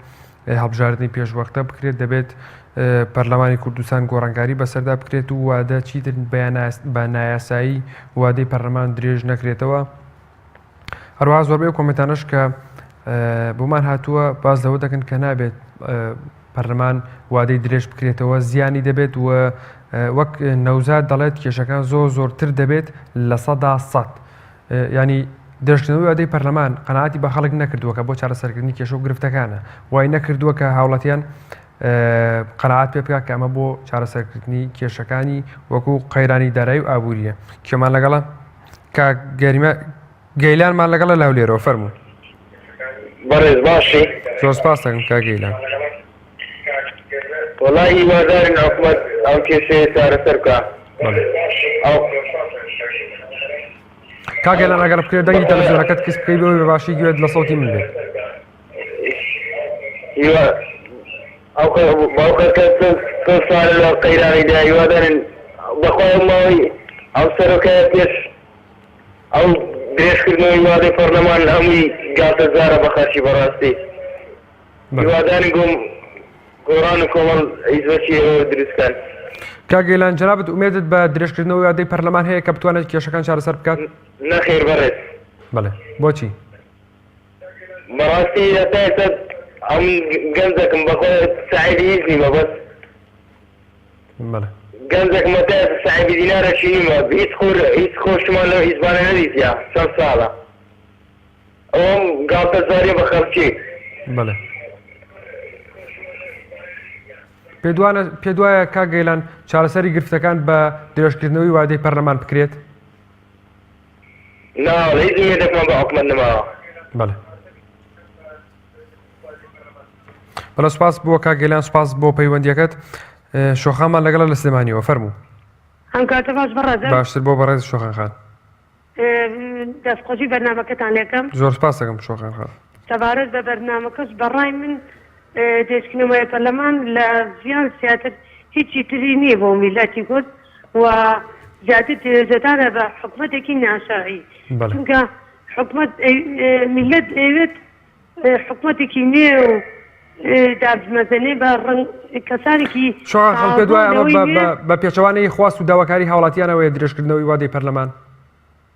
هەڵبژاردنی پێشوەختە بکرێت، دەبێت پەرلەمانی کوردستان گۆڕانکاری بەسەردا بکرێت و وادە چیتر بە نایاسایی وادەی پەرلەمان درێژ نەکرێتەوە. هەروەها زۆربەی ئەو کۆمێنتانەش کە بۆمان هاتووە باس لەوە دەکەن کە نابێت پەرلەمان وادەی درێژ بکرێتەوە زیانی دەبێت و وەک نەوزاد دەڵێت کێشەکان زۆر زۆرتر دەبێت 100% ینی درێژکردنەوەی وادەی پەرلەمان قەناعەتی بە خەڵک نەکردووە کە بۆ چارەسەرکردنی کێشە و گرفتەکانە وای نەکردووە کە هاوڵاتیان قەناعەت پێ بکات کە ئەمە بۆ چارەسەرکردنی کێشەکانی وەکو قەیرانی دارایی و ئابووریە کێمان لەگەڵە کاک گەریمە گەیلانمان لەگەڵە لە هەولێرەوە فەرموو. بەڕێز باشی؟ زۆر سپاس دەکەم کاک گەیلان. وەڵا هیوادارین حکومەت ئەو کێشەیە چارەسەر بکا. بەڵێ. کاک گەیلان ئەگەر بکرێت دەنگی تەلەفزیۆنەکەت کز بکەی بۆ ئەوەی بە باشی گوێت لە سەوتی من بێت. هیوا ئەو خەڵکە چەند ساڵە لە قەیرانیدا هیوادارین بەخوا ئەو ماوەی ئەو سەرۆکایەتیەش ئەو درێژکردنەوەی وادەی پەڕلەمان هەمووی گاڵتەجارە بە خەڵکی بەڕاستی هیوادارین گۆم گۆڕان و کۆمەڵ حیزبەکی ئێوە دروست کەن. کاک گەیلان جەنابت ئومێدت بە درێژکردنەوەی وادەی پەرلەمان هەیە کە بتوانێت کێشەکان چارەسەر بکات؟ نەخێر بەڕێز. بەڵێ بۆچی؟ بەڕاستی هەتا ئێستا ئەم گەنجەکم بەخۆ ساحێبی هیچ نیمە بەس بەڵێ. گەنجەکمە تا ئێستا ساحێبی دینارەکی نیمە هیچ خۆر هیچ خۆشمان لەو حیزبانە نەدیتیە چەند ساڵە ئەوەم گاڵتەجاریە بە خەڵکی. بەڵێ. پێت وایە کاک گەیلان چارەسەری گرفتەکان بە درێژکردنەوەی وادەی پەرلەمان بکرێت؟ نا وەڵا هیچ ئومێدێکمان بە حکومەت نەماوە. بەڵێ. بەڵێ سوپاس بۆ کاک گەلان سوپاس بۆ پەیوەندیەکەت شۆخانمان لەگەڵە لە سلێمانیەوە فەرموو. ئەم کاتە باش بەڕێزم. باشتر بۆ بەڕێز شۆخان خان. دەستخۆشی بەرنامەکەتان لێکەم. زۆر سوپاس دەکەم شۆخان خان. سەبارەت بە بەرنامەکەش بەڕای من دێشکنەوەی پەرلەمان لە زیان زیاتر هیچی تری نییە بۆ میللەتی کورد و زیاتر درێژەدانە بە حکومەتێکی ناشەرعی چونکە حکومەت میللەت ئەیەوێت حکومەتێکی نوێ و دابمەزرێنێ بە ڕەنگ کەسانێکی شۆخان خان پێت وایە ئەمە بە پێچەوانەی خواست و داواکاری هاوڵاتیانەوەیە درێژکردنەوەی وادەی پەرلەمان؟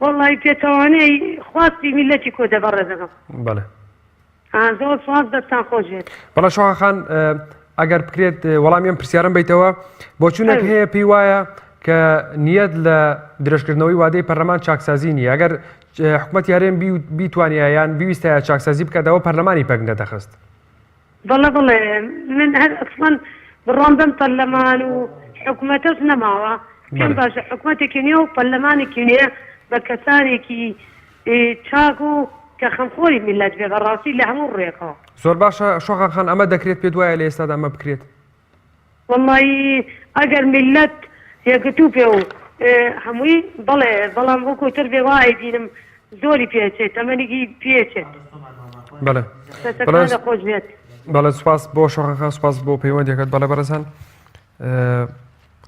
وەڵی پێچەوانەی خواستی میللەتی کوردە بەڕێزەکەم. بەڵێ. زۆر سوپاس دەستتان خۆش بێت. بەڵێ شۆخان خان ئەگەر بکرێت وەڵامی ئەم پرسیارم بیتەوە بۆچوونێک هەیە پێی وایە کە نیەت لە درێژکردنەوەی وادەی پەرلەمان چاکسازی نییە ئەگەر حکومەتی هەرێم بیتوانیایە یان بیویستایە چاکسازی بکات ئەوە پەرلەمانی پەک نەدەخست. بەڵێ بەڵێ من هەر ئەسڵەن بڕوام بەم پەرلەمان و حکومەتەش نەماوە پێم باشە حکومەتێکی نوێ و پەرلەمانێکی نوێ بە کەسانێکی چاک و کە خەمخۆری میللەت بێ بەڕاستی لە هەموو ڕوویەکەوە. زۆر باشە شۆخان خان ئەمە دەکرێت پێت وایە لە ئێستادا ئەمە بکرێت؟ وەڵایی ئەگەر میللەت یەکگرتوو بێ و هەمووی بەڵێ بەڵام وەکو تر بێ وا ئەیبینم زۆری پێ ئەچێت تەمەنێکی پێ ئەچێت. بەڵێ دەستەکانت خۆش بێت. بەڵێ سوپاس بۆ شۆخان خان سوپاس بۆ پەیوەندیەکەت بەڵێ بەڕێزان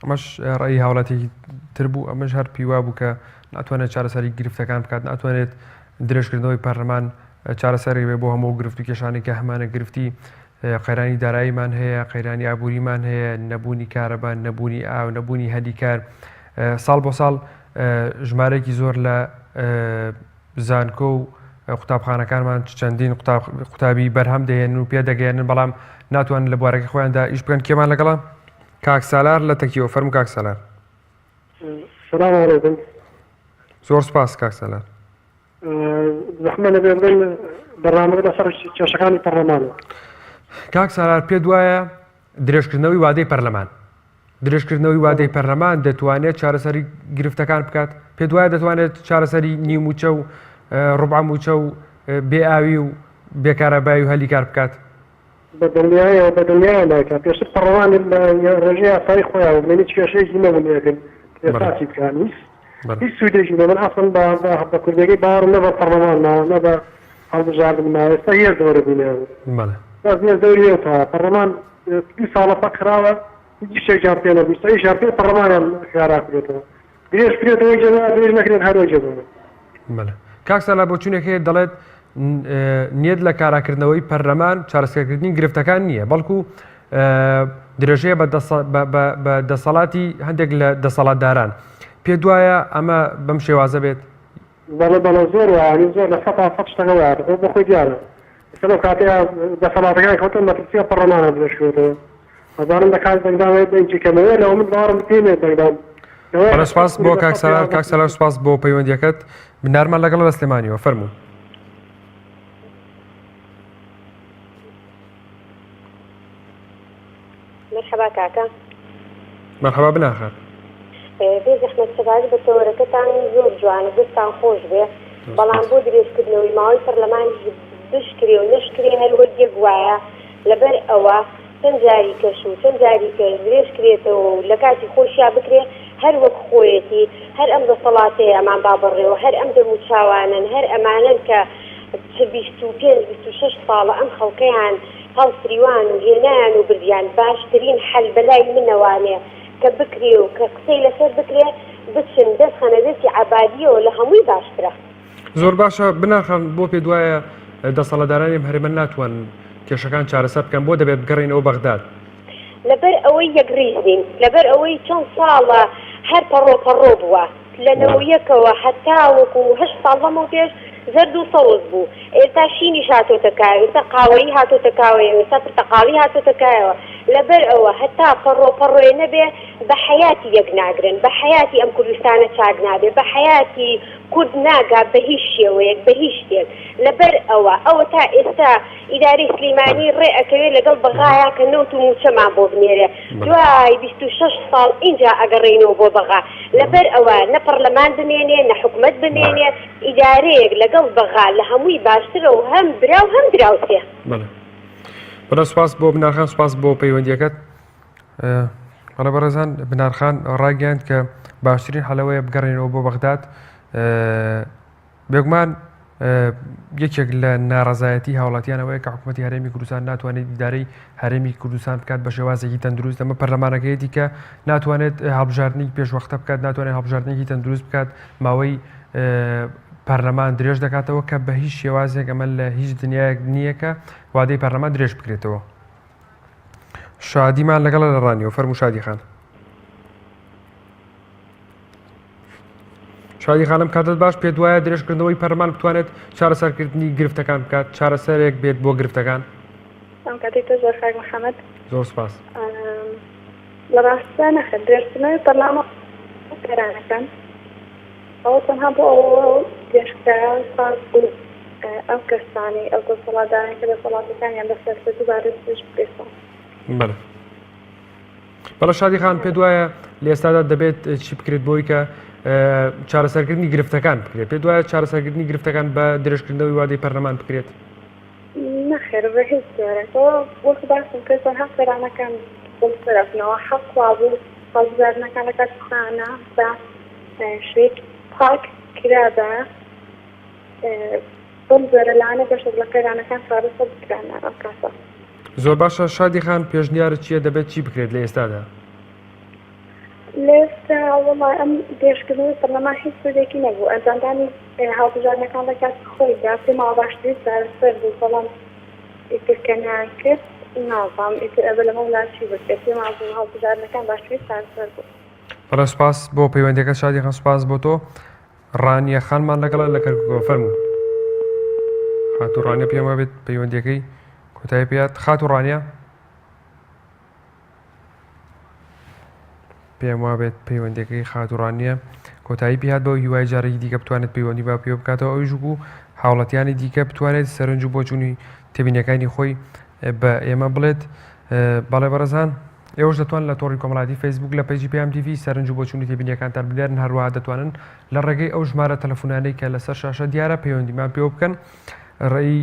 ئەمەش ڕێی هاوڵاتێکی تر بوو ئەمەش هەر پیوا بوو کە ناتوانێت چارەسەری گرفتەکان بکات ناتوانێت درێژکردنەوەی پەرلەمان چارەسەری بێ بۆ هەموو گرفت و کێشانی کە هەمانە گرفتی قەیرانی داراییمان هەیە، قەیرانی ئابووریمان هەیە، نەبوونی کارەبا، نەبوونی ئاو، نەبوونی هەلی کار، ساڵ بۆ ساڵ ژمارەیەکی زۆر لە زانکۆ و قوتابخانەکانمان چەندین قوتابی بەرهەم دەهێنن و پێدەگەیەنن بەڵام ناتوانن لە بوارەکەی خۆیاندا ئیش بکەن کێمان لەگەڵە کاک سالار لە تەکیەوە فەرموو کاک سالار. سلام علیکم. زۆر سپاس کاک سالار. زەحمە نەبێ بڵێن بەرنامەکە لەسەر کێشەکانی پەرلەمانە. کاک سالار پێت وایە درێژکردنەوەی وادەی پەرلەمان درێژکردنەوەی وادەی پەرلەمان دەتوانێت چارەسەری گرفتەکان بکات پێت وایە دەتوانێت چارەسەری نیوموچە و ڕبع موچە و بێئاوی و بێکارەبای و هەلی کار بکات؟ بە دڵنیایەوە بە دڵنیایەوە نایکا پێشتر پەڕڵەمان لە ڕێژەی یاسایی خۆیان بوو من هیچ کێشەیەکی نەبوو لێکرد ئێستا چی بکان هیچ هیچ سوودێکی نە من ئەسڵەن بە بە کوردەکەی باوەڕم نە بە پەڕڵەمان ماوە نە بە هەڵبژاردن ماوە ئێستا هێز دەورە بینێ بەس هێز دەوری هێز تەواوە پەڕڵەمان دوو ساڵە پەک خراوە هیچ شتێکیان پێ نەبوو ئێستا ئیشیان پێ پەڕڵەمانیان خێرا کرێتەوە درێژ کرێتەوە جێگا درێژ نەکرێت هەر وەک جێگا. بەڵێ کاک سالار بۆچوونێک هەیە دەڵێت نیەت لە کاراکردنەوەی پەرلەمان چارەسەرکردنی گرفتەکان نییە بەڵکو درێژەیە بە دەسەڵاتی هەندێک لە دەسەڵاتداران پێ دوایە ئەمە بەم شێوازە بێت بەڵێ بەڵێ زۆر وایە زۆر لە سەتا سەد شتەکە وایە خۆ بۆ خۆی دیارە ئێستا لەو کاتەیە دەسەڵاتەکان کەوتن مەترسیە پەڕەمانە درێژکردەوە ئەزانم دەکات دەنگدان هەیە دەنگی کەمەوە لەوە من باوەڕم پێ نییە دەنگدان لەوەیە بەڵێ سوپاس بۆ لە کاک سەد سالار کاک یازدە سالار سوپاس بۆ پەیوەندیەکەت بنارمان لەگەڵ لە سلێمانیەوە فەرموو. مەرحەبا کاکە. مەرحەبا بناخان. بێ زەحمەت سەبارەت بە تەوەرەکەتان زۆر جوانە دەستتان خۆش بێ بەڵام بۆ درێژکردنەوەی ماوەی پەرلەمانیش بشکرێ و نەشکرێ هەر وەک یەک وایە لەبەر ئەوە چەند جاری کەش و چەند جاری کەش درێژ کرێتەوە و لە کاتی خۆشیا بکرێ هەر وەک خۆیەتی هەر ئەم دەسەڵاتەیە ئەمان با بەڕێوە هەر ئەم دەم و چاوانەن هەر ئەمانەن کە چ 25 26 ساڵە ئەم خەڵکەیان هەڵفریوان و هێنایان و بردیان باشترین حەل بەلای منەوانێ کە بکرێ و کە قسەی لەسەر بکرێ بچن دەست خەنە دەستی عەبادیەوە لە هەمووی باشترە. زۆر باشە بنار خان بۆ پێت وایە دەسەڵاتدارانی ئەم هەرێمە ناتوانن کێشەکان چارەسەر بکەن بۆ دەبێت بگەڕێینەوە بەغداد؟ لەبەر ئەوەی یەکڕیز نین لەبەر ئەوەی چەند ساڵە هەر پەڕۆ پەڕۆ بووە لە نەوەیەکەوە هەتاوەکو هەشت ساڵ لەمەوپێش زەرد و سەوز بوو ئێستا شینیش هاتۆتە کایەوە ئێستا قاوەیی هاتۆتە کاوەیەوە ئێستا پرتەقاڵی هاتۆتە کایەوە لەبەر ئەوە هەتا پەڕۆ پەڕۆیە نەبێ بە حەیاتی یەک ناگرن بە حەیاتی ئەم کوردستانە چاک نابێ بە حەیاتی کورد ناگا بە هیچ شێوەیەک بە هیچ شتێک لەبەر ئەوە ئەوە تا ئێستا ئیدارەی سلیمانی ڕێ ئەکەوێ لەگەڵ بەغایا کە نەوت و موچەمان بۆ بنێرێ دوای 26 ساڵ ئینجا ئەگەڕێینەوە بۆ بەغا لەبەر ئەوە نە پەڕلەمان بمێنێ نە حکومەت بمێنێ ئیدارەیەک لەگەڵ بەغا لە هەمووی باشترە و هەم برا و هەم دراوسێ. بەڵێ. بەڵێ سوپاس بۆ بنارخان سوپاس بۆ پەیوەندیەکەت بەڵێ بەڕێزان بنارخان ڕایگەیاند کە باشترین حەلەوەیە بگەڕێنەوە بۆ بەغداد بێگومان یەکێک لە ناڕەزایەتی هاوڵاتیان ئەوەیە کە حکوومەتی هەرێمی کوردستان ناتوانێت ئیدارەی هەرێمی کوردستان بکات بە شێوازێکی تەندروست ئەمە پەرلەمانەکەیەتی کە ناتوانێت هەڵبژاردنی پێشوەختە بکات ناتوانێت هەڵبژاردنێکی تەندروست بکات ماوەی پەرلەمان درێژ دەکاتەوە کە بە هیچ شێوازێک ئەمە لە هیچ دنیایەک نییە کە وادەی پەرلەمان درێژ بکرێتەوە. شادیمان لەگەڵە لە ڕانیەوە فەرموو شادی خان. شادی خانم کاتت باش پێت وایە درێژکردنەوەی پەرلەمان بتوانێت چارەسەرکردنی گرفتەکان بکات چارەسەرێک بێت بۆ گرفتەکان؟ ئەم کاتەی تۆ زۆر کاک محەممەد. زۆر سپاس. لە ڕاستدا نەخێر درێژکردنەوەی پەرلەمان پێرانەکان ئەوە تەنها بۆ ئەوە درێژکرایەوە تا ئەو کەسانەی ئەو دەسەڵاتداران کە دەسەڵاتەکانیان بەسەر دووبارە درێژ بکرێتەوە. بەڵێ. بەڵێ شادی خان پێت وایە لە ئێستادا دەبێت چی بکرێت بۆی کە چارەسەرکردنی گرفتەکان بکرێت پێت وایە چارەسەرکردنی گرفتەکان بە درێژکردنەوەی وادەی پەرلەمان بکرێت؟ نەخێر بە هیچ جۆرێک ئەوە وەک باسم کرد تەنها قەیرانەکان بەرتەرەفنەوە حەق وابوو هەڵبژاردنەکان لە کاتی خۆیانە بە شێوەیەکی پاک کرابا بەم جۆرە لەوانەیە بەشێک لە قەیرانەکان چارەسەر بکرانە ئەو کاتە. زۆر باشە شادی خان پێشنیارت چییە دەبێت چی بکرێت لە ئێستادا؟ لە ئێستا وەڵا ئەم درێژکردنەوەی پەرلەمان هیچ سوودێکی نەبوو ئەنجامدانی هەڵبژاردنەکان لە کاتی خۆیدا پێم وایە باشترین چارەسەر بوو بەڵام ئیتر کە نەیانکرد نازانم ئیتر ئەبێ لەمەولا چی بکرێت پێم وابوو هەڵبژاردنەکان باشترین چارەسەر بوو. بەڵێ سوپاس بۆ پەیوەندیەکەت شادی خان سوپاس بۆ تۆ. ڕانیە خانمان لەگەڵە لە کەرکوکەوە فەرموو خاتوو ڕانیە پێم وابێت پەیوەندیەکەی کۆتایی پێات خاتوو ڕانیە پێم وابێت پەیوەندەکەی خاتوڕانیە کۆتایی پێهات بەو هیوای جارێکی دیکە بتوانێت پەیوەندی با پێوە بکاتەوە ئەویش بوو هاوڵەتیانی دیکە بتوانێت سەرنج و بۆچوونی تێبینەکانی خۆی بە ئێمە بڵێت بەڵێ بەڕێزان ئێوەش دەتوان لە تۆڕی کۆمەڵاتی فەیسبوک لە پەیجی پەیام تیڤی سەرنج و بۆچوونی تێبینیەکانتان بنێرن هەروەها دەتوانن لە ڕێگەی ئەو ژمارە تەلەفونانەی کە لەسەر شاشە دیارە پەیوەندیمان پێوە بکەن ڕێی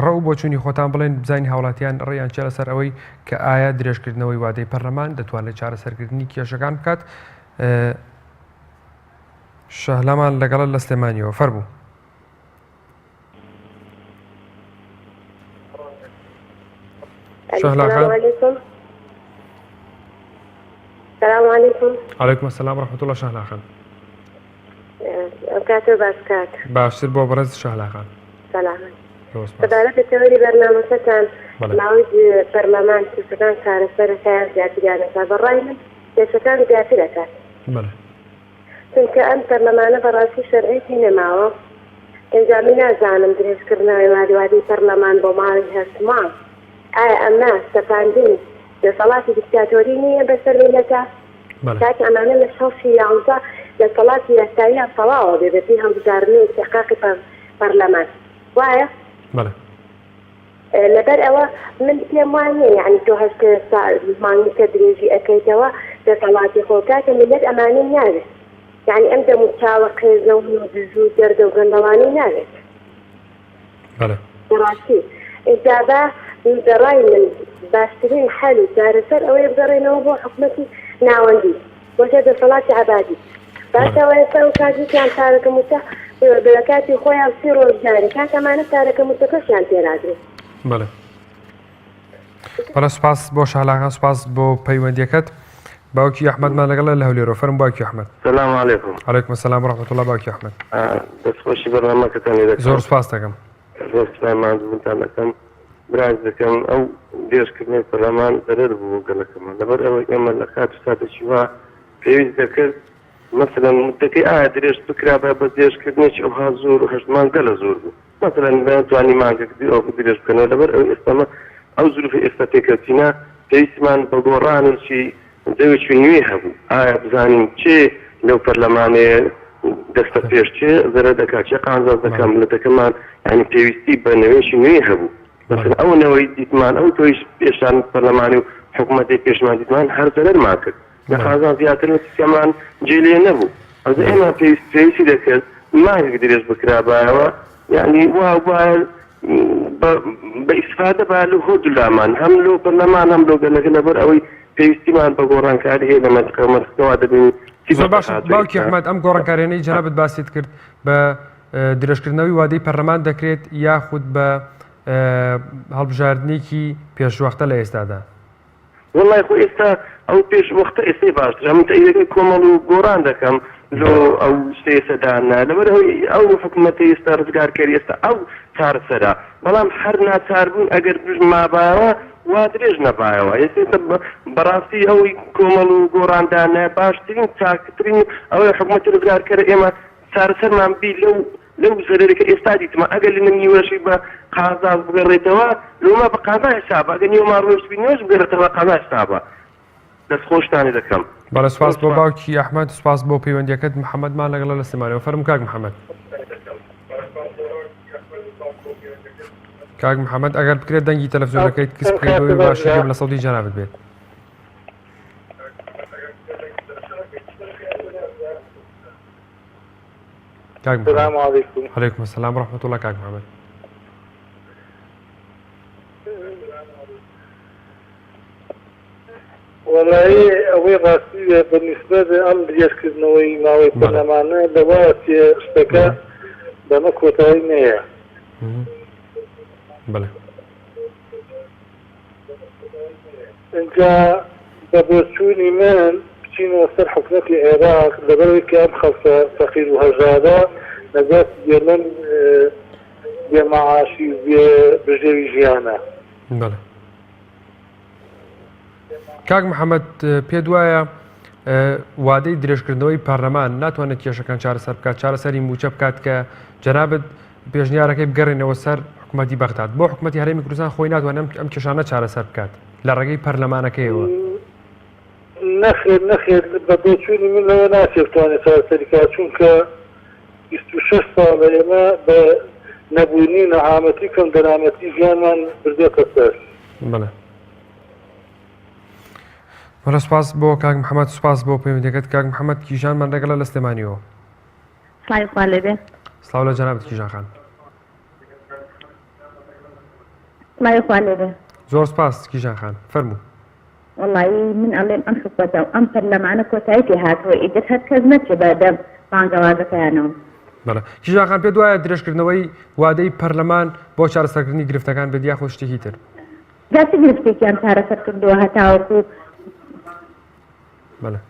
ڕە و بۆچوونی خۆتان بڵێن بزانین هاوڵاتیان ڕێیان چیە لەسەر ئەوەی کە ئایا درێژکردنەوەی وادەی پەرلەمان دەتوانێت چارەسەرکردنی کێشەکان بکات شەهلامان لەگەڵە لە سلێمانیەوە فەرموو. شەهلا خان السلام عليكم عليكم السلام ورحمة الله شەهلا خان ئەو کاتە باش کاک باشتر بۆ بەڕێز شەهلا خان سەلامەت سەبارەت بە تەوەری بەرنامەکەتان ماوەی پەرلەمان کێشەکان چارەسەرەکە یان زیاتریان ئەکات بە ڕای من کێشەکان زیاتر ئەکات بەڵێ چونکە ئەم پەرلەمانە بەڕاستی شەرعیەتی نەماوە ئینجا من نازانم درێژکردنەوەی وادوادی پەرلەمان بۆ ماوەی هەشت مانگ ئایا ئەمە سەپاندنی دەسەڵاتی دیکتاتۆری نییە بەسەر میللەتە؟ کاک ئەمانە لە شەڕی یانزە دەسەڵاتی یاساییان تەواوە بێ بەپێی هەڵبژاردنی ئیستیحقاقی پەرلەمان وایە؟ بەڵێ. لەبەر ئەوە من پێم وا نییە یانی تۆ هەشت مانگی کە درێژی ئەکەیتەوە دەسەڵاتی خۆ کاکە میللەت ئەمانەی ناوێت یانی ئەم دەم و چاوە قێزەون و دز و جەردە و گەندەڵانەی ناوێت. بەڵێ. بەڕاستی ئینجا با بەڕای من باشترین حەل و چارەسەر ئەوەیە بگەڕێنەوە بۆ حکومەتی ناوەندی بۆ سەر دەسەڵاتی عەبادی باشە ئەوە ئێستا ئەو کات وتیان پارەکە موچە بە کاتی خۆیان سی ڕۆژ جارێ کاک ئەمانە پارەکە موچەکەشیان پێ نادرێ. بەڵێ. بەڵێ سوپاس بۆ شەهلاخان سوپاس بۆ پەیوەندیەکەت باوکی ئەحمەدمان لەگەڵە لە هەولێرەوە فەرموو باوکی ئەحمەد. سلام علیکم. علیکم السلام و رحمة الله باوکی ئەحمەد. دەستخۆشی بەرنامەکەتان لێ دەکەم. زۆر سوپاس دەکەم. زۆر سوپای ماندووبوونتان دەکەم. براش دەکەم ئەو درێژکردنەوەی پەرلەمان زەرەر بوو بۆ گەلەکەمان لەبەر ئەوەی ئێمە لە کات و ساتێکی وا پێویست دەکرد مەسەلەن مدەکەی ئایا درێژ بکرابا بە درێژکردنێکی ئەوها زۆر و هەشت مانگ گەلە زۆر بوو مەسەلەن دەیانتوانی مانگێک ئەو درێژ بکەنەوە لەبەر ئەوەی ئێستا مە ئەو زروفەی ئێستا تێکەوتینە پێویستمان بە گۆڕانێکی جەوێکی نوێ هەبوو ئایا بزانین کێ لەو پەرلەمانەیە دەستە پێش کێ زەرەر دەکات کێ قازانج دەکات ملەتەکەمان یانی پێویستی بە نەوەیەکی نوێ هەبوو مەسەلەن ئەو نەوەی دیتمان ئەو تۆیش پێشان پەرلەمانی و حکومەتی پێشمان دیتمان هەر زەرەرمان کرد لە قازانج زیاتر کەمان جێ لێ نەبوو ئەز ئێمە پێویست پێویستی دەکرد مانگێک درێژ بکرابایەوە یعنی وا وایە بە. بە ئیسفادە با لۆ هەردوولامان هەم لۆ پەرلەمان هەم لۆ گەلەکە لەبەر ئەوەی پێویستیمان بە گۆڕانکاری هەیە لە مەنتقە و مەنتقەکە وا دەبینین چی زۆر بەسەر باشە هاتووە باوکی ئێستا. ئەحمەد ئەم گۆڕانکاریانەی جەنابت باست کرد بە درێژکردنەوەی وادەی پەرلەمان دەکرێت یاخود بە هەڵبژاردنێکی پێشوەختە لە ئێستادا؟ وەڵای خۆ ئێستا ئەو پێش وەختە ئێستەی باشترە من تەئیدەکەی کۆمەڵ و گۆڕان دەکەم لۆ ئەو شتەی ئێستا دانا لەبەر ئەوەی ئەو حکومەتەی ئێستا ڕزگارکەری ئێستا ئەو چارەسەرە بەڵام هەر ناچار بووین ئەگەر بش مابایەوە وا درێژ نەبایەوە ئێستا ئێستا بەڕاستی ئەوی کۆمەڵ و گۆڕان دانا باشترین چاکترین ئەوەی حکومەتی ڕزگارکەرە ئێمە چارەسەرمان بی لەو لەو زەرەرەی کە ئێستا دیتمان ئەگەر لە نیوەشی بە قازانج بگەڕێتەوە لۆما بە قازانج حسابە ئەگەر نیوەمان ڕۆیشتبی نیوەش بگەڕێتەوە بە قازانج حسابە دەست خۆشتانی دەکەم. بەڵێ سوپاس بۆ باوکی ئەحمەد سوپاس بۆ پەیوەندیەکەت محەمەدمان لەگەڵە لە سلێمانیەوە فەرموو کاک محەمەد. کاک محەمەد ئەگەر بکرێت دەنگی تەلەفزیۆنەکەیت کز بکەیت بۆی باشی گوێم لە سەوتی جەنابت بێت. کاک محمد سلام علیکم علیکم السلام ورحمة الله کاک محمد وەڵایی ئەوەی ڕاستی بێ بە نیسبەت ئەم درێژکردنەوەی ماوەی بەڵێ پەرلەمانە لەوە ئەچێ شتەکە بەمە کۆتایی نەیە. بەڵێ ئینجا بە بۆچوونی من بچینەوە سەر حکومەتی عێراق لەبەرئەوەی کە ئەم خەڵکە فەقیر و هەژارە نەجات بێ لەم بێ مەعاشی و بێ بژێوی ژیانە. بەڵێ کاک محەممەد پێت وایە وادەی درێژکردنەوەی پەرلەمان ناتوانێت کێشەکان چارەسەر بکات چارەسەری موچە بکات کە جەنابت پێشنیارەکەی بگەڕێنەوە سەر حکومەتی بەغداد بۆ حکومەتی هەرێمی کوردستان خۆی ناتوانێت ئەم کێشانە چارەسەر بکات لە ڕێگەی پەرلەمانەکەیەوە؟ نەخێر نەخێر بە بۆچوونی من لەوە ناچێت بتوانێت چارەسەری کات چونکە 26 ساڵە ئێمە بە نەبوونی و نەهامەتی و کەم دەرامەتی ژیانمان بردۆتە سەر. بەڵێ. بەڵێ سوپاس بۆ کاک محەممەد سوپاس بۆ پەیوەندیەکەت کاک محەممەد کیژانمان لەگەڵە لە سلێمانیەوە. سڵاوی خوا لێبێ. سڵاو لە جەنابت کیژان خان. سڵاوی خوا لێبێ. زۆر سپاس کیژان خان فەرموو. وەڵایی من ئەڵێم ئەم حکومەتە و ئەم پەرلەمانە کۆتایی پێ هاتووە ئیتر هەر کەس نەچێ بە دەم بانگەوازەکەیانەوە. بەڵێ کیژان خان پێت وایە درێژکردنەوەی وادەی پەرلەمان بۆ چارەسەرکردنی گرفتەکان بێت یاخود شتێکی تر؟ جا چ گرفتێکیان چارەسەر کردووە هەتاوەکو بەڵێ.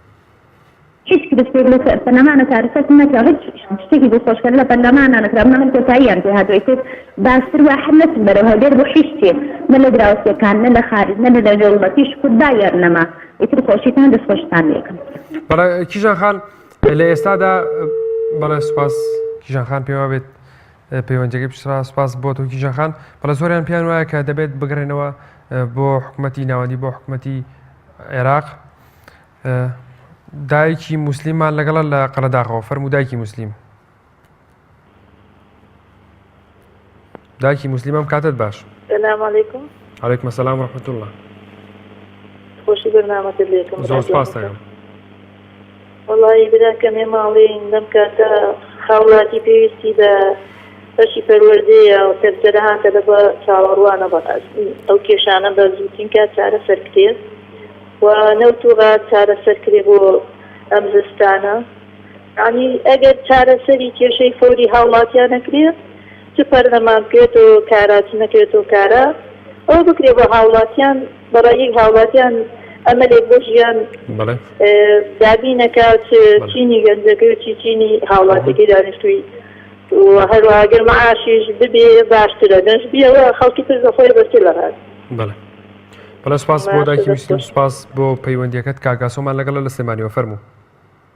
هیچ گرفتێک لە پەرلەمانە چارەسەر نەکرا هیچ شتێکی دڵخۆشکەر لە پەرلەمانە نەکرا من ئەڵێم کۆتاییان پێ هاتووە ئیتر باشتر وایە هەر نەچن بەرەو هەولێر بۆ هیچ شتێ نە لە دراوسێکان نە لە خارج نە لە دەوڵەتیش کورد بایان نەما ئیتر خۆشیتان دەستخۆشتان لێکەم. بەڵێ کیژان خان لە ئێستادا بەڵێ سوپاس کیژان خان پێم وابێت پەیوەندیەکەی پشتڕا سوپاس بۆ تۆ کیژان خان بەڵێ زۆریان پێیان وایە کە دەبێت بگەڕێنەوە بۆ حکوومەتی ناوەندی بۆ حکوومەتی عێراق دایکی موسلیممان لەگەڵە لە قەرەداغەوە فەرموو دایکی موسلیم دایکی موسلیم ئەم کاتت باش سلام علیکم علیکم السلام ورحمة الله خۆشی بەرنامەکەت لێکم زۆر سپاس دەکەم وەڵی براکەم ئێمە ئەڵێین لەم کاتە هاوڵاتی پێویستی بە بەشی پەروەردەیە و تەرجەرەها کە دەبە چاوەڕوانە بەڕاستی ئەو کێشانە بە زووترین کات چارەسەر کرێت و نەوت و غاز چارەسەر کرێ بۆ ئەم زستانە یانی ئەگەر چارەسەری کێشەی فەوری هاوڵاتیان نەکرێ چ پەرلەمان بکرێتەوە کارا چ نەکرێتەوە کارا ئەوە بکرێ بۆ هاوڵاتیان بەڕای هاوڵاتیان ئەمەلێک بۆ ژیان دابین نەکا چ چینی گەنجەکەی و چی چینی هاوڵاتیەکەی دانیشتووی و هەروەها گەر مەعاشیش ببێ باشترە نەش بیەوە خەڵکی تر لە خۆی بەستر لە غاز. بەڵێ بەڵێ سوپاس بۆ دایکی موسلیم سوپاس بۆ پەیوەندیەکەت کاک ئاسۆمان لەگەڵە لە سلێمانیەوە فەرموو.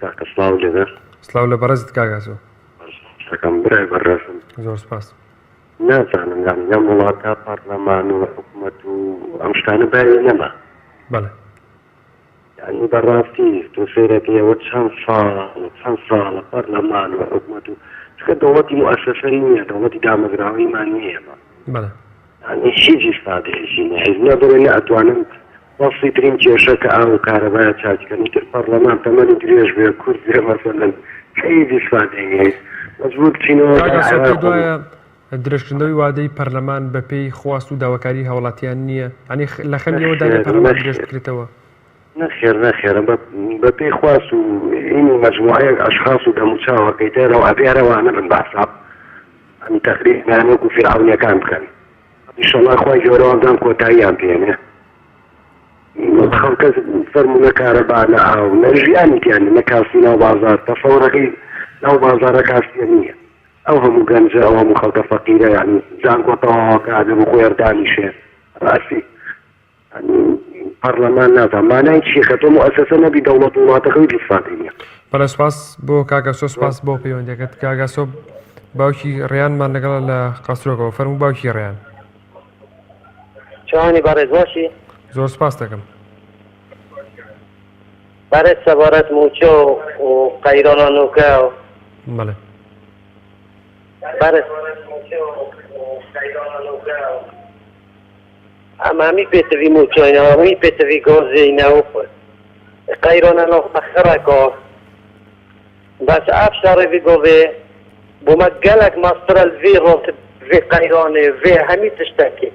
کاکە سڵاو لێبێ. سڵاو لە بەڕێزت کاک ئاسۆ. دەکەم برای بەڕێزم. زۆر سوپاس. نازانم یانی لەم وڵاتە پەڕلەمان و حکومەت و ئەم شتانە باوی نەما. بەڵێ. یانی بەڕاستی تۆ سەیرەکەی ئەوە چەند ساڵە چەند ساڵە پەرلەمان و حکومەت و چونکە دەوڵەتی موئەسەسە نییە دەوڵەتی دامەزراوەیمان نییە ئێمە. بەڵێ. یانی هیچ ئیسفادەیەکی نییە هیچ نە بڵێ نە ئەتوانن بەسیترین کێشە کە ئاو و کارەبایە چاک کەن ئیتر پەڕلەمان تەمەنی درێژ بێ کورت بێ مەسەلەن هیچ ئیسفادەی نییە مەجبور بچینەوە کاک لای ئاسۆ عێراق پێت و وایە. درێژکردنەوەی وادەی پەرلەمان بەپێی خواست و داواکاری هاوڵاتیان نییە؟ یانی لە خەمی ئەوەدا نییە نەخێر پەرلەمان درێژ نەخێر بکرێتەوە؟ نەخێر نەخێر بە بەپێی خواست و ئینی مەجموعەیەک ئەشخاص و دەموچاوەکەی تر ئەبێ هەر ئەوانە بن بە حساب ئەم تەقریبیان وەکو فیرعەونیەکان بکەن ئیشەڵا خوای گەورە وابزانم کۆتاییان پێنێ خەڵکە فەرموو نە کارەبا نە ئاو نە ژیانی تیان نە کاسی ناو بازار تەسەوڕەکەی ناو بازارە کاسیە نییە ئەو هەموو گەنجە ئەو هەموو خەڵکە فەقیرە یعنی زانکۆ تەواوەکە ئەبێ بۆ خۆی هەر دانیشێ ڕاستی پەڕلەمان نازانم مانای چیە کە تۆ موئەسەسە نەبی دەوڵەت و وڵاتەکە هیچ ئیسفادەی نیە. بەڵێ سوپاس بۆ کاک ئاسۆ سوپاس بۆ پەیوەندیەکەت کاک ئاسۆ باوکی ڕیانمان لەگەڵە لە قەسرۆکەوە فەرموو باوکی ڕیان. چۆنی بەڕێز باشی؟ زۆر سوپاس دەکەم. بەڕێز سەبارەت مووچە و قەیرانە نوکە و. بەڵێ. بەڕێز. ئەم هەمی پێتڤی مووچەینە و هەمی پێتڤی گازێینە و قەیرانە ناو خڕەکە بەس ئەف شەڕێ ڤی گاڤێ بۆ مە گەلەک مەزترە ڤی ڕۆت ڤی قەیرانێ ڤێ هەمی تشتەکێ.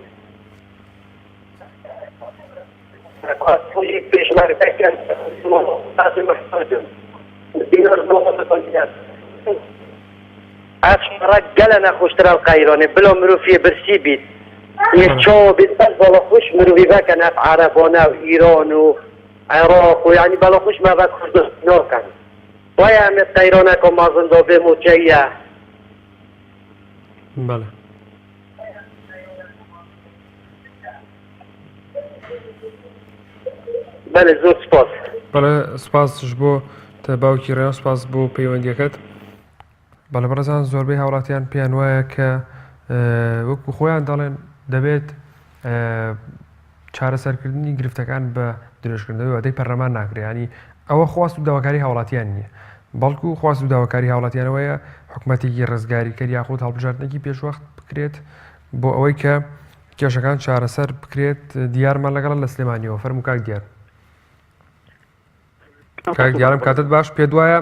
ئەف شەڕە گەلە نەخۆشترە قەیرانێ بلا مروفیێ برسی بیت یە چاوە بیت بەس بەڵا خوش مروفی ڤەکەن ئەف عەرەبانە و ئیران و عێراق و یانی بەڵا خوش مەڤە کوردستان ناکەن وایە ئەمێ قەیرانەکە مەزن دا بێ موچەیە. بەڵێ. بەلێ زۆر سپاس. بەڵێ سپاس بۆ باوکی ڕێیان سپاس بۆ پەیوەندیەکەت. بەڵێ بەڕێزان زۆربەی هاوڵاتیان پێیان وایە کە وەکو خۆیان دەڵێن دەبێت چارەسەرکردنی گرفتەکان بە درێژکردنەوەی وادەی پەرلەمان ناکرێت ینی ئەوە خواست و داواکاری هاوڵاتیان نییە بەڵکو خواست و داواکاری هاوڵاتیانەوەیە حکوومەتێکی ڕزگاریکەر یاخود هەڵبژاردنێکی پێشوەخت بکرێت بۆ ئەوەی کە کێشەکان چارەسەر بکرێت دیارمان لەگەڵە لە سلێمانیەوە فەرموو کاک دیار کاک دیارم کاتت باش پێ دوایە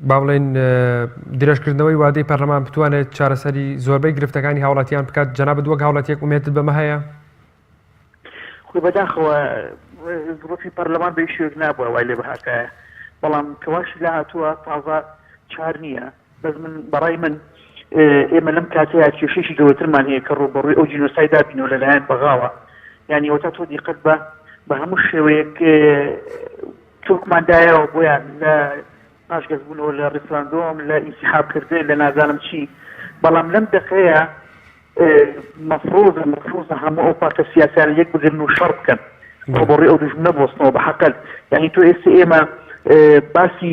با بڵێن درێژکردنەوەی وادەی پەرلەمان بتوانێت چارەسەری زۆربەی گرفتەکانی هاوڵاتیان بکات جەنابت وەک هاوڵاتیەک ئومێدت بەمە هەیە؟ خۆی بەداخەوە زڕفی پەرلەمان بە شوێک نابووە وای لێ بهاتایە بەڵام کەواشی لە هاتووە تازە چار نییە بەس من بەڕای من ئێمە لەم کاتەیە کێشەیەکی گەورەترمان هەیە کە ڕووبەڕووی ئەو جینۆسایدا بینەوە لەلایەن بەغاوە یانی ئەوەتا تۆ دیقەت بە بە هەموو شێوەیەک چۆکمان دایەوە بۆیان لە پاشگەزبوونەوە لە ڕیفراندۆم لە ئینسیحابکردن لە نازانم چی بەڵام لەم دەقەیە مەفروزە مەفروزە هەموو ئەو پارتە سیاسیانە یەک بگرن و شەڕ بکەن ڕووبەڕووی ئەو دوژمنە بوەستنەوە بە حەقەل یعنی تۆ ئێستا ئێمە باسی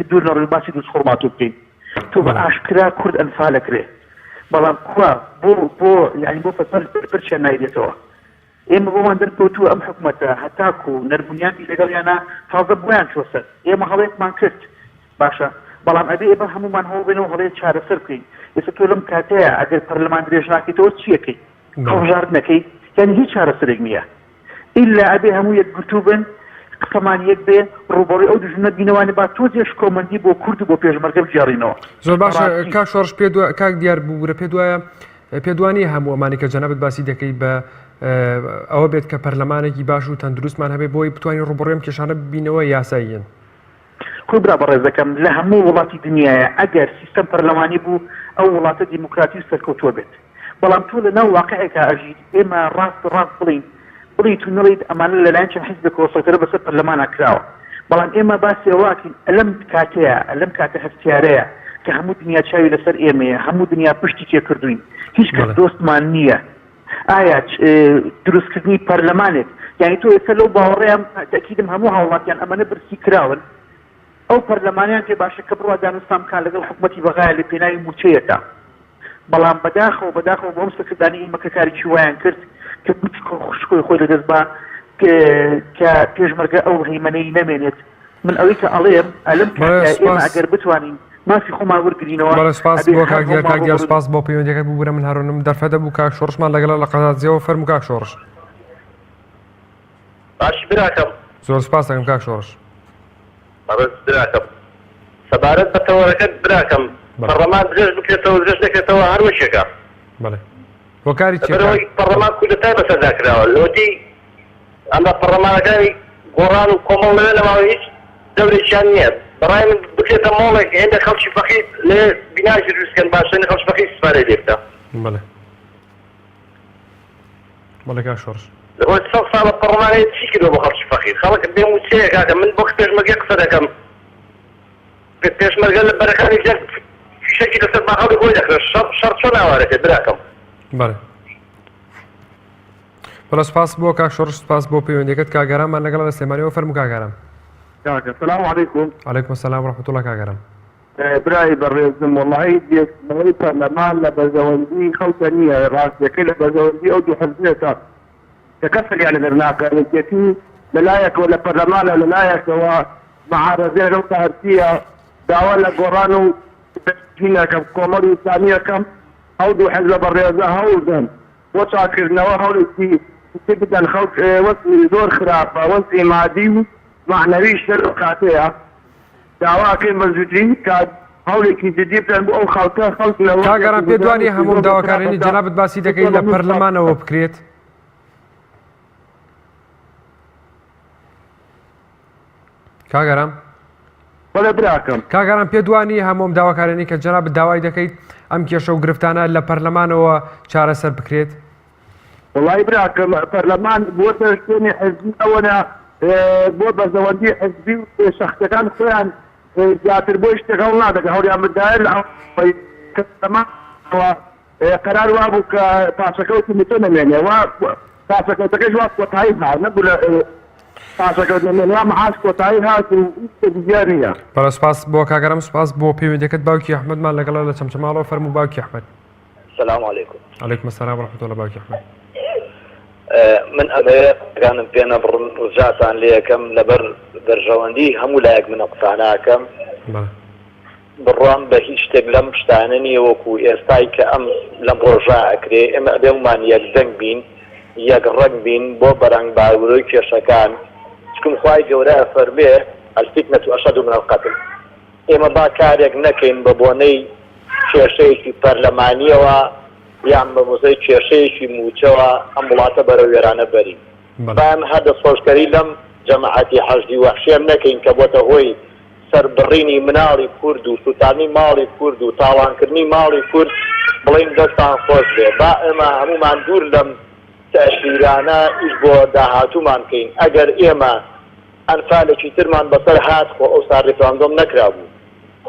دوور نەڕۆین باسی دووزخورماتوو بکەین تۆ بە ئاشکرا کورد ئەنفالەکرێ بەڵام کوا بۆ بۆ یعنی بۆ پەل پرچیان نایدێتەوە ئێمە بۆمان دەرکەوتووە ئەم حکومەتە هەتاکو نەرمونیان بی لەگەڵیانا تازە بۆیان چوە سەر ئێمە هەڵەیەکمان کرد باشە بەڵام ئەبێ ئێمە هەموومان هەوڵ بەین ئەو هەڵەیە چارەسەر بکەین ئێستا تۆ لەم کاتەیا ئەگەر پەرلەمان درێژ ناکەیتەوە چیەکەی هەڵبژاردنەکەی یانی هیچ چارەسەرێک نییە ئیلا ئەبێ هەموو یەکگرتوو بن قسەمان یەک بێ ڕووبەڕووی ئەو دوژمنە بینەوانێ با تۆزێ شکۆمەندی بۆ کورد و بۆ پێشمەرگە بگێڕینەوە زۆر باشە کاک شۆڕش پێ کاک دیار ببورە پێ دوایە پێت وا نییە هەموو ئەمانەی کە جەنابت باسی دەکەی بە ئەوە بێت کە پەرلەمانێکی باش و تەندروستمان هەبێت بۆی بتوانین ڕووبەڕووی ئەم کێشانە ببینەوە یاساییەن؟ خۆی برا بەڕێزەکەم لە هەموو وڵاتی دنیایە ئەگەر سیستەم پەرلەمانی بوو ئەو وڵاتە دیموکراتی و سەرکەوتووە بێت بەڵام تۆ لە ناو واقعێکا ئەژیت ئێمە ڕاست ڕاست بڵێین بڵێیت و نەڵێیت ئەمانە لەلایەن چەند حیزبێکەوە سەیتەرە بەسەر پەرلەمانا کراوە بەڵام ئێمە باسی ئەوە ئەکەین ئەلەم کاتەیە لەم کاتە هەستیارەیە کە هەموو دنیا چاوی لەسەر ئێمەیە هەموو دنیا پشتی تێکردووین هیچ کەس دۆستمان نییە ئایا دروستکردنی پەرلەمانێک یعنی تۆ ئێستا لەو باوەڕەیام تەکیدم هەموو هاوڵاتیان ئەمەنە برسی کراون ئەو پەرلەمانیان پێ باشە کە بڕوا دانوستان بکات لەگەڵ حکومەتی بەغایە لە پێناوی مووچەیەکە بەڵام بەداخەوە بەداخەوە بۆ ئەم سەرکردانەی ئێمە کە کارێکی وایان کرد کە شکۆی خۆی لەدەست با کە پێشمەرگە ئەو هەیمەنەی نەمێنێت من ئەوەی کە ئەڵێم ئەلم بەڵێ ئێمە سوپاس ئەگەر بتوانین مافی خۆمان وەرگرینەوە بەڵێ سوپاس ئەبێ بۆ هەر کاک دیار هەموومان کاک دیار ڕووبەڕوو سوپاس بۆ پەیوەندیەکەت ببورە من هەرۆنم دەرفەتە بوو کاک شۆڕشمان لەگەڵە لە قەزادزیەوە فەرموو کاک شۆڕش باشی براکەم. زۆر سوپاس دەکەم کاک شۆڕش. بەڕێز براکەم سەبارەت بە تەوەرەکەت براکەم. پەڕلەمان درێژ بکرێتەوە درێژ نەکرێتەوە هەر وەکێکە. بەڵێ هۆکاری چیە؟ لەبەرئەوەی پەڕلەمان کودەتای بەسەردا کراوە لەوەتەی ئەمە پەڕلەمانەکانی گۆڕان و کۆمەڵ لەوێ نەماوە هیچ دەورێکیان نییە بەڕای من بکرێتە مۆڵێک هێندە خەڵکی فەقیر لەوێ بینایەکی دروست کەن باشترین خەڵکی فەقیر ئیستفادەی لێ بکا. بەڵێ بەڵێ کاک شۆڕش. لەوە سەد ساڵە پەڕلەمان هەیە چی کردوە بۆ خەڵکی فەقیر خەڵک بێ موچەیە کاکە من وەک پێشمەرگە قسە دەکەم پێشمەرگە لە بەرەکانی جەنگ فیشەکی لەسەر باخەڵی خۆی دەخرێت شەڕ شەڕ چۆن ئاوارەکەی براکەم. بەڵێ بەڵێ سپاس بۆ کاک شۆڕش سپاس بۆ پەیوەندیەکەت کاک ئاراممان لەگەڵە لە سلێمانیەوە فەرموو کاک ئارام. کاکە سلام علیکم. علیکم السلام و رحمة الله کاک ئارام. برای بەڕێزم وەڵاهی جێکردنەوەی پەرلەمان لە بەرژەوەندی خەڵکە نییە ڕاستیەکەی لە بەرژەوەندی ئەو دوو حزبەیە کە کە کەسێکیان لەدەر ناکات یەکێتی لە لایەکەوە لە پەرلەمانە لە لایەکەوە معارەزەیە لەگەڵ پارتیە داوا لە گۆڕان و ئەکەم کۆمەڵی ئیسلامی ئەکەم ئەو دوو حزبە بەڕێزە هەوڵدەن بۆ چاککردنەوە هەوڵێکی جدی بدەن خەڵک وەزعی زۆر خراپە وەزعی مادی و مەعنەویش لەو کاتەیە داوا ئەکەین بە زووترین کات هەوڵێکی جدی بدەن بۆ ئەو خەڵکە خەڵک لە کاک ئارام وەزعێکی پێت وانیە گوزەرانێکی هەموو ئەم زۆر زۆر داواکاریانەی خراپەدا جەنابت باسی دەکەی زۆر لە بە مووچە پەرلەمانەوە بکرێت؟ کاک ئارام؟ بەڵێ براکەم. کاک ئارام پێت وانیە هەموو ئەم داواکاریانەی کە جەنابت داوای دەکەیت ئەم کێشە و گرفتانە لە پەرلەمانەوە چارەسەر بکرێت؟ وەڵایی براکەم پەرلەمان بووەتە شوێنی حزبی ئەوەنە بۆ بەرژەوەندی حزبی و شەخسیەکان خۆیان زیاتر بۆ شتێک هەوڵ نادەکەن هەوڵیان بدایە لە پەرلەمانەوە قەرار وابوو کە پاشەکەوتی موچە نەمێنێ وا پاشەکەوتەکەش وا کۆتایی هات نەبوو لە پاشەکەوت نەمێنێ وا معاش کۆتایی هات و هیچ شتێکی دیار نییە. بەڵێ سوپاس بۆ کاک ئارام سوپاس بۆ پەیوەندیەکەت باوکی ئەحمەدمان لەگەڵە لە چەمچەماڵەوە فەرموو باوکی ئەحمەد. سلام علیکم. علیکم السلام و رحمة اللە باوکی احمد. من ئەمەوێ قسەکانم پێ نەبڕن ڕجاتان لێ ئەکەم لەبەر بەرژەوەندی هەموو لایەک من ئەم قسانە ئەکەم بڕوام بە هیچ شتێک لەم شتانە نییە وەکو ئێستای کە ئەم لەم ڕۆژە ئەکرێ ئێمە ئەبێ هەموومان یەک دەنگ بین یەک ڕەنگ بین بۆ بەرانباربوونەوەی کێشەکان چکم خوای گەورە ئەفەرمێ الفتنە اشد من القتل ئێمە با کارێک نەکەین بە بۆنەی کێشەیەکی پەرلەمانییەوە یان بە بۆنەی کێشەیەکی مووچەوە ئەم وڵاتە بەرەو وێرانە بەرین. با ئێمە هەر دەستخۆشکەری لەم جەماعەتی حەشدی وەحشییە نەکەین کە بۆتە هۆی سەربڕینی مناڵی کورد و سووتاندنی ماڵی کورد و تاڵانکردنی ماڵی کورد بڵێین دەستتان خۆش بێ. با ئێمە هەموومان دوور لەم تەئسیرانە ئیش بۆ داهاتوومان بکەین. ئەگەر ئێمە ئەنفالێکی ترمان بەسەر هات خۆ ئەوسا ریفراندۆم نەکرابوو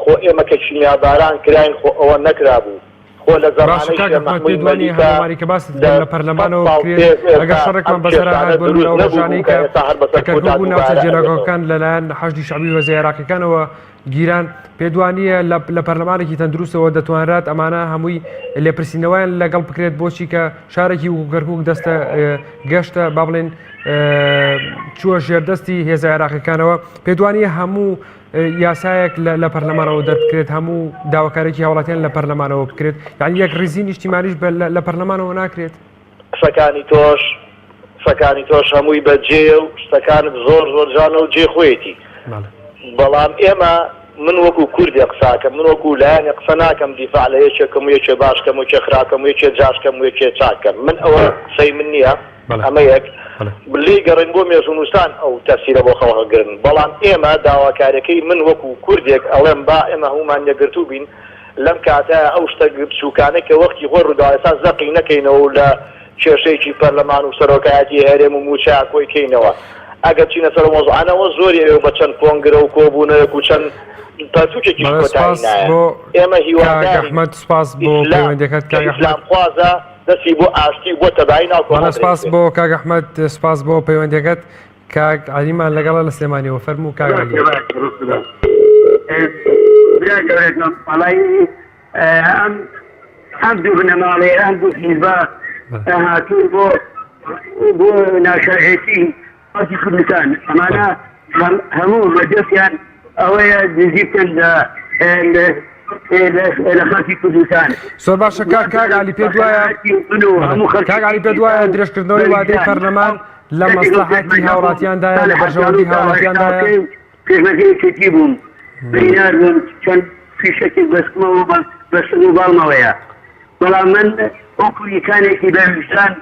خۆ ئێمە کە کیمیاباران کراین خۆ ئەوە نەکرابوو خۆ لە باشە زەمانەی کاک شێخ ئەحمەد مەحموی پێت وانیە مەلیکە هەموو ئەمانەی کە باست لە کرد لە سەد پەرلەمانەوە ساڵ بکرێت پێش ئەگەر ئێستا شەڕێکمان ئەم بەسەرا کێشانە هات بۆ نمونە دروست ئەو نەبووبوو ڕۆژانەی کە کە ئێستا هەر کە بەسەر کەرکوک کوردا و ناوچە دووبارە ئەبێتەوە. جێناکۆکەکان لەلایەن حەشدی شەعبی و هێزە عێراقیەکانەوە گیران، پێت وانییە لە لە پەرلەمانێکی تەندروستەوە دەتوانرات ئەمانە هەمووی لێپرسینەوەیان لەگەڵ بکرێت بۆچی کە شارێکی وەکو کەرکوک دەستە گەشتە با بڵێن چووە ژێردەستی هێزە عێراقیەکانەوە پێت وانییە هەموو یاسایەک لە پەرلەمانەوە دەربکرێت هەموو داواکارێکی هاوڵاتیان لە پەرلەمانەوە بکرێت یعنی یەک ریزی نیشتیمانیش لە پەرلەمانەوە ناکرێت قسەکانی تۆش قسەکانی تۆش هەمووی بە جێیە و شتەکانت زۆر زۆر جوانە و جێی خۆیەتی بەڵام ئێمە من وەکو کوردێ قساکەم من وەکو لایەنێ قسە ناکەم دیفاع لە یەکێ کەم و یەکێ باش کەم و یەکێ خراپ کەم و یەکێ جاش کەم و یەکێ چاک کەم من ئەوە قسەی من نییە ئەمە یەک لێی گەڕێن بۆ مێژوونووسان ئەو تەفسیرە بۆ خەڵک ئەگرن بەڵام ئێمە داواکاریەکەی من وەکو کوردێک ئەڵێم با ئێمە هەموومان یەکگرتوو بین لەم کاتە ئەو شتە بچووکانەی کە وەختی خۆی ڕوویداوە ئێستا زەقی نەکەینەوە و لە کێشەیەکی پەرلەمان و سەرۆکایەتی هەرێم و مووچە کۆی کەینەوە. ئەگەر بچینە سەر ئەو مەوزوعانەوە زۆری ئەوێ و بە چەند کۆنگرە و کۆبوونەوەیەک و چەند پەرتووکێکیش بەڵێ کۆتایی سوپاس نایە. بۆ ئێمە کاک هیوادارین ئەحمەد سوپاس بۆ ئیسلام پەیوەندیەکەت کە کاک ئەحمەد. ئیسلامخوازە دەستی بۆ ئاشتی و بۆ تەبایی ناو بەڵێ کۆمەڵ درێژ سوپاس بێ. بۆ کاک ئەحمەد سوپاس بۆ پەیوەندیەکەت کاک عەلیمان لەگەڵە لە سلێمانیەوە فەرموو کاک عەلی. برا گەورەکەم وەڵای ئەم ئەم دوو بنەماڵەیە ئەم دوو حیزبە هاتوون بۆ بۆ ناشەرعێتی خەڵکی کوردستان ئەمانە هەموو مەدەفیان ئەوەیە دزی بکەن لە لە خەڵکی کوردستان. زۆر باشە کاک کاک عەلی پێت وایە کاک عەلی پێت وایە درێژکردنەوەی وادەی پەرلەمان لە مەسڵەحەتی هاوڵاتیاندایە لە بەرژەوەندی هاوڵاتیاندایە؟ پێشمەرگەی یەکێتی بووم بریندار بووم چەند. فیشەکێک بەسکمەوە بە سنگ و باڵمەوەیە بەڵام من وەکو ئینسانێکی بە ویژدان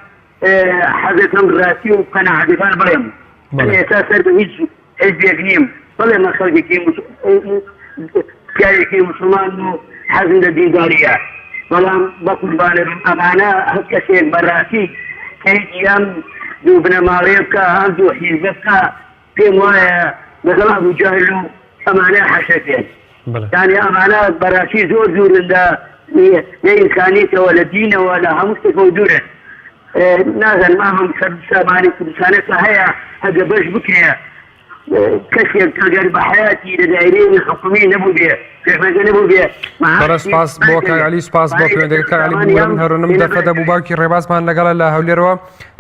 حەزەکەم ڕاستی و قەناعەتەکان بڵێم من ئێستا سەر بە هیچ حیزبێک نیم بەڵێ من خەڵکێکی پیاوێکی مسلمان و حەزم لە دینداریە بەڵام بە قوربانە بم ئەمانە هەر کەسێک بەڕاستی کەیدی ئەم دوو بنەماڵەیە بکا ئەم دوو حیزبە بکا پێم وایە لەگەڵ ئەبوو جەهل و ئەمانە حەشەکێن یانی ئەمانە بەڕاستی زۆر دوورن لە لە ئینسانیتەوە لە دینەوە لە هەموو شتێکەوە دوورن نازانم ئەم سامانی کوردستانە کە هەیە ئەگە بەش بکرێ کەسێک ئەگەر بە حیاتی لە دایرەی حکومی نەبوو بێ پێشمەرگە نەبوو بێ بەڕێز سپاس بۆ کاک عەلی سپاس بۆ پەیوەندەکە کاک عەلی ببورە من هەرونم دەفە دەبوو باوکی ڕێبازمان لەگەڵە لە هەولێرەوە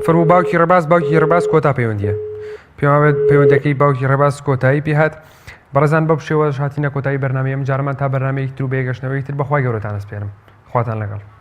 فەرموو باوکی ڕێباز باوکی ڕێباز کۆتا پەیوەندیە پێم وابێت پەیوەندەکەی باوکی ڕێباز کۆتایی پێهات بەڕێزان بەم شێوەش هاتینە کۆتایی بەرنامەی ئەم جارەمان تا بەرنامەیەکی تر و بەیەگەشتنەوەی تر بەخوای گەورەتان ئەسپێرم خواتان لەگەڵ.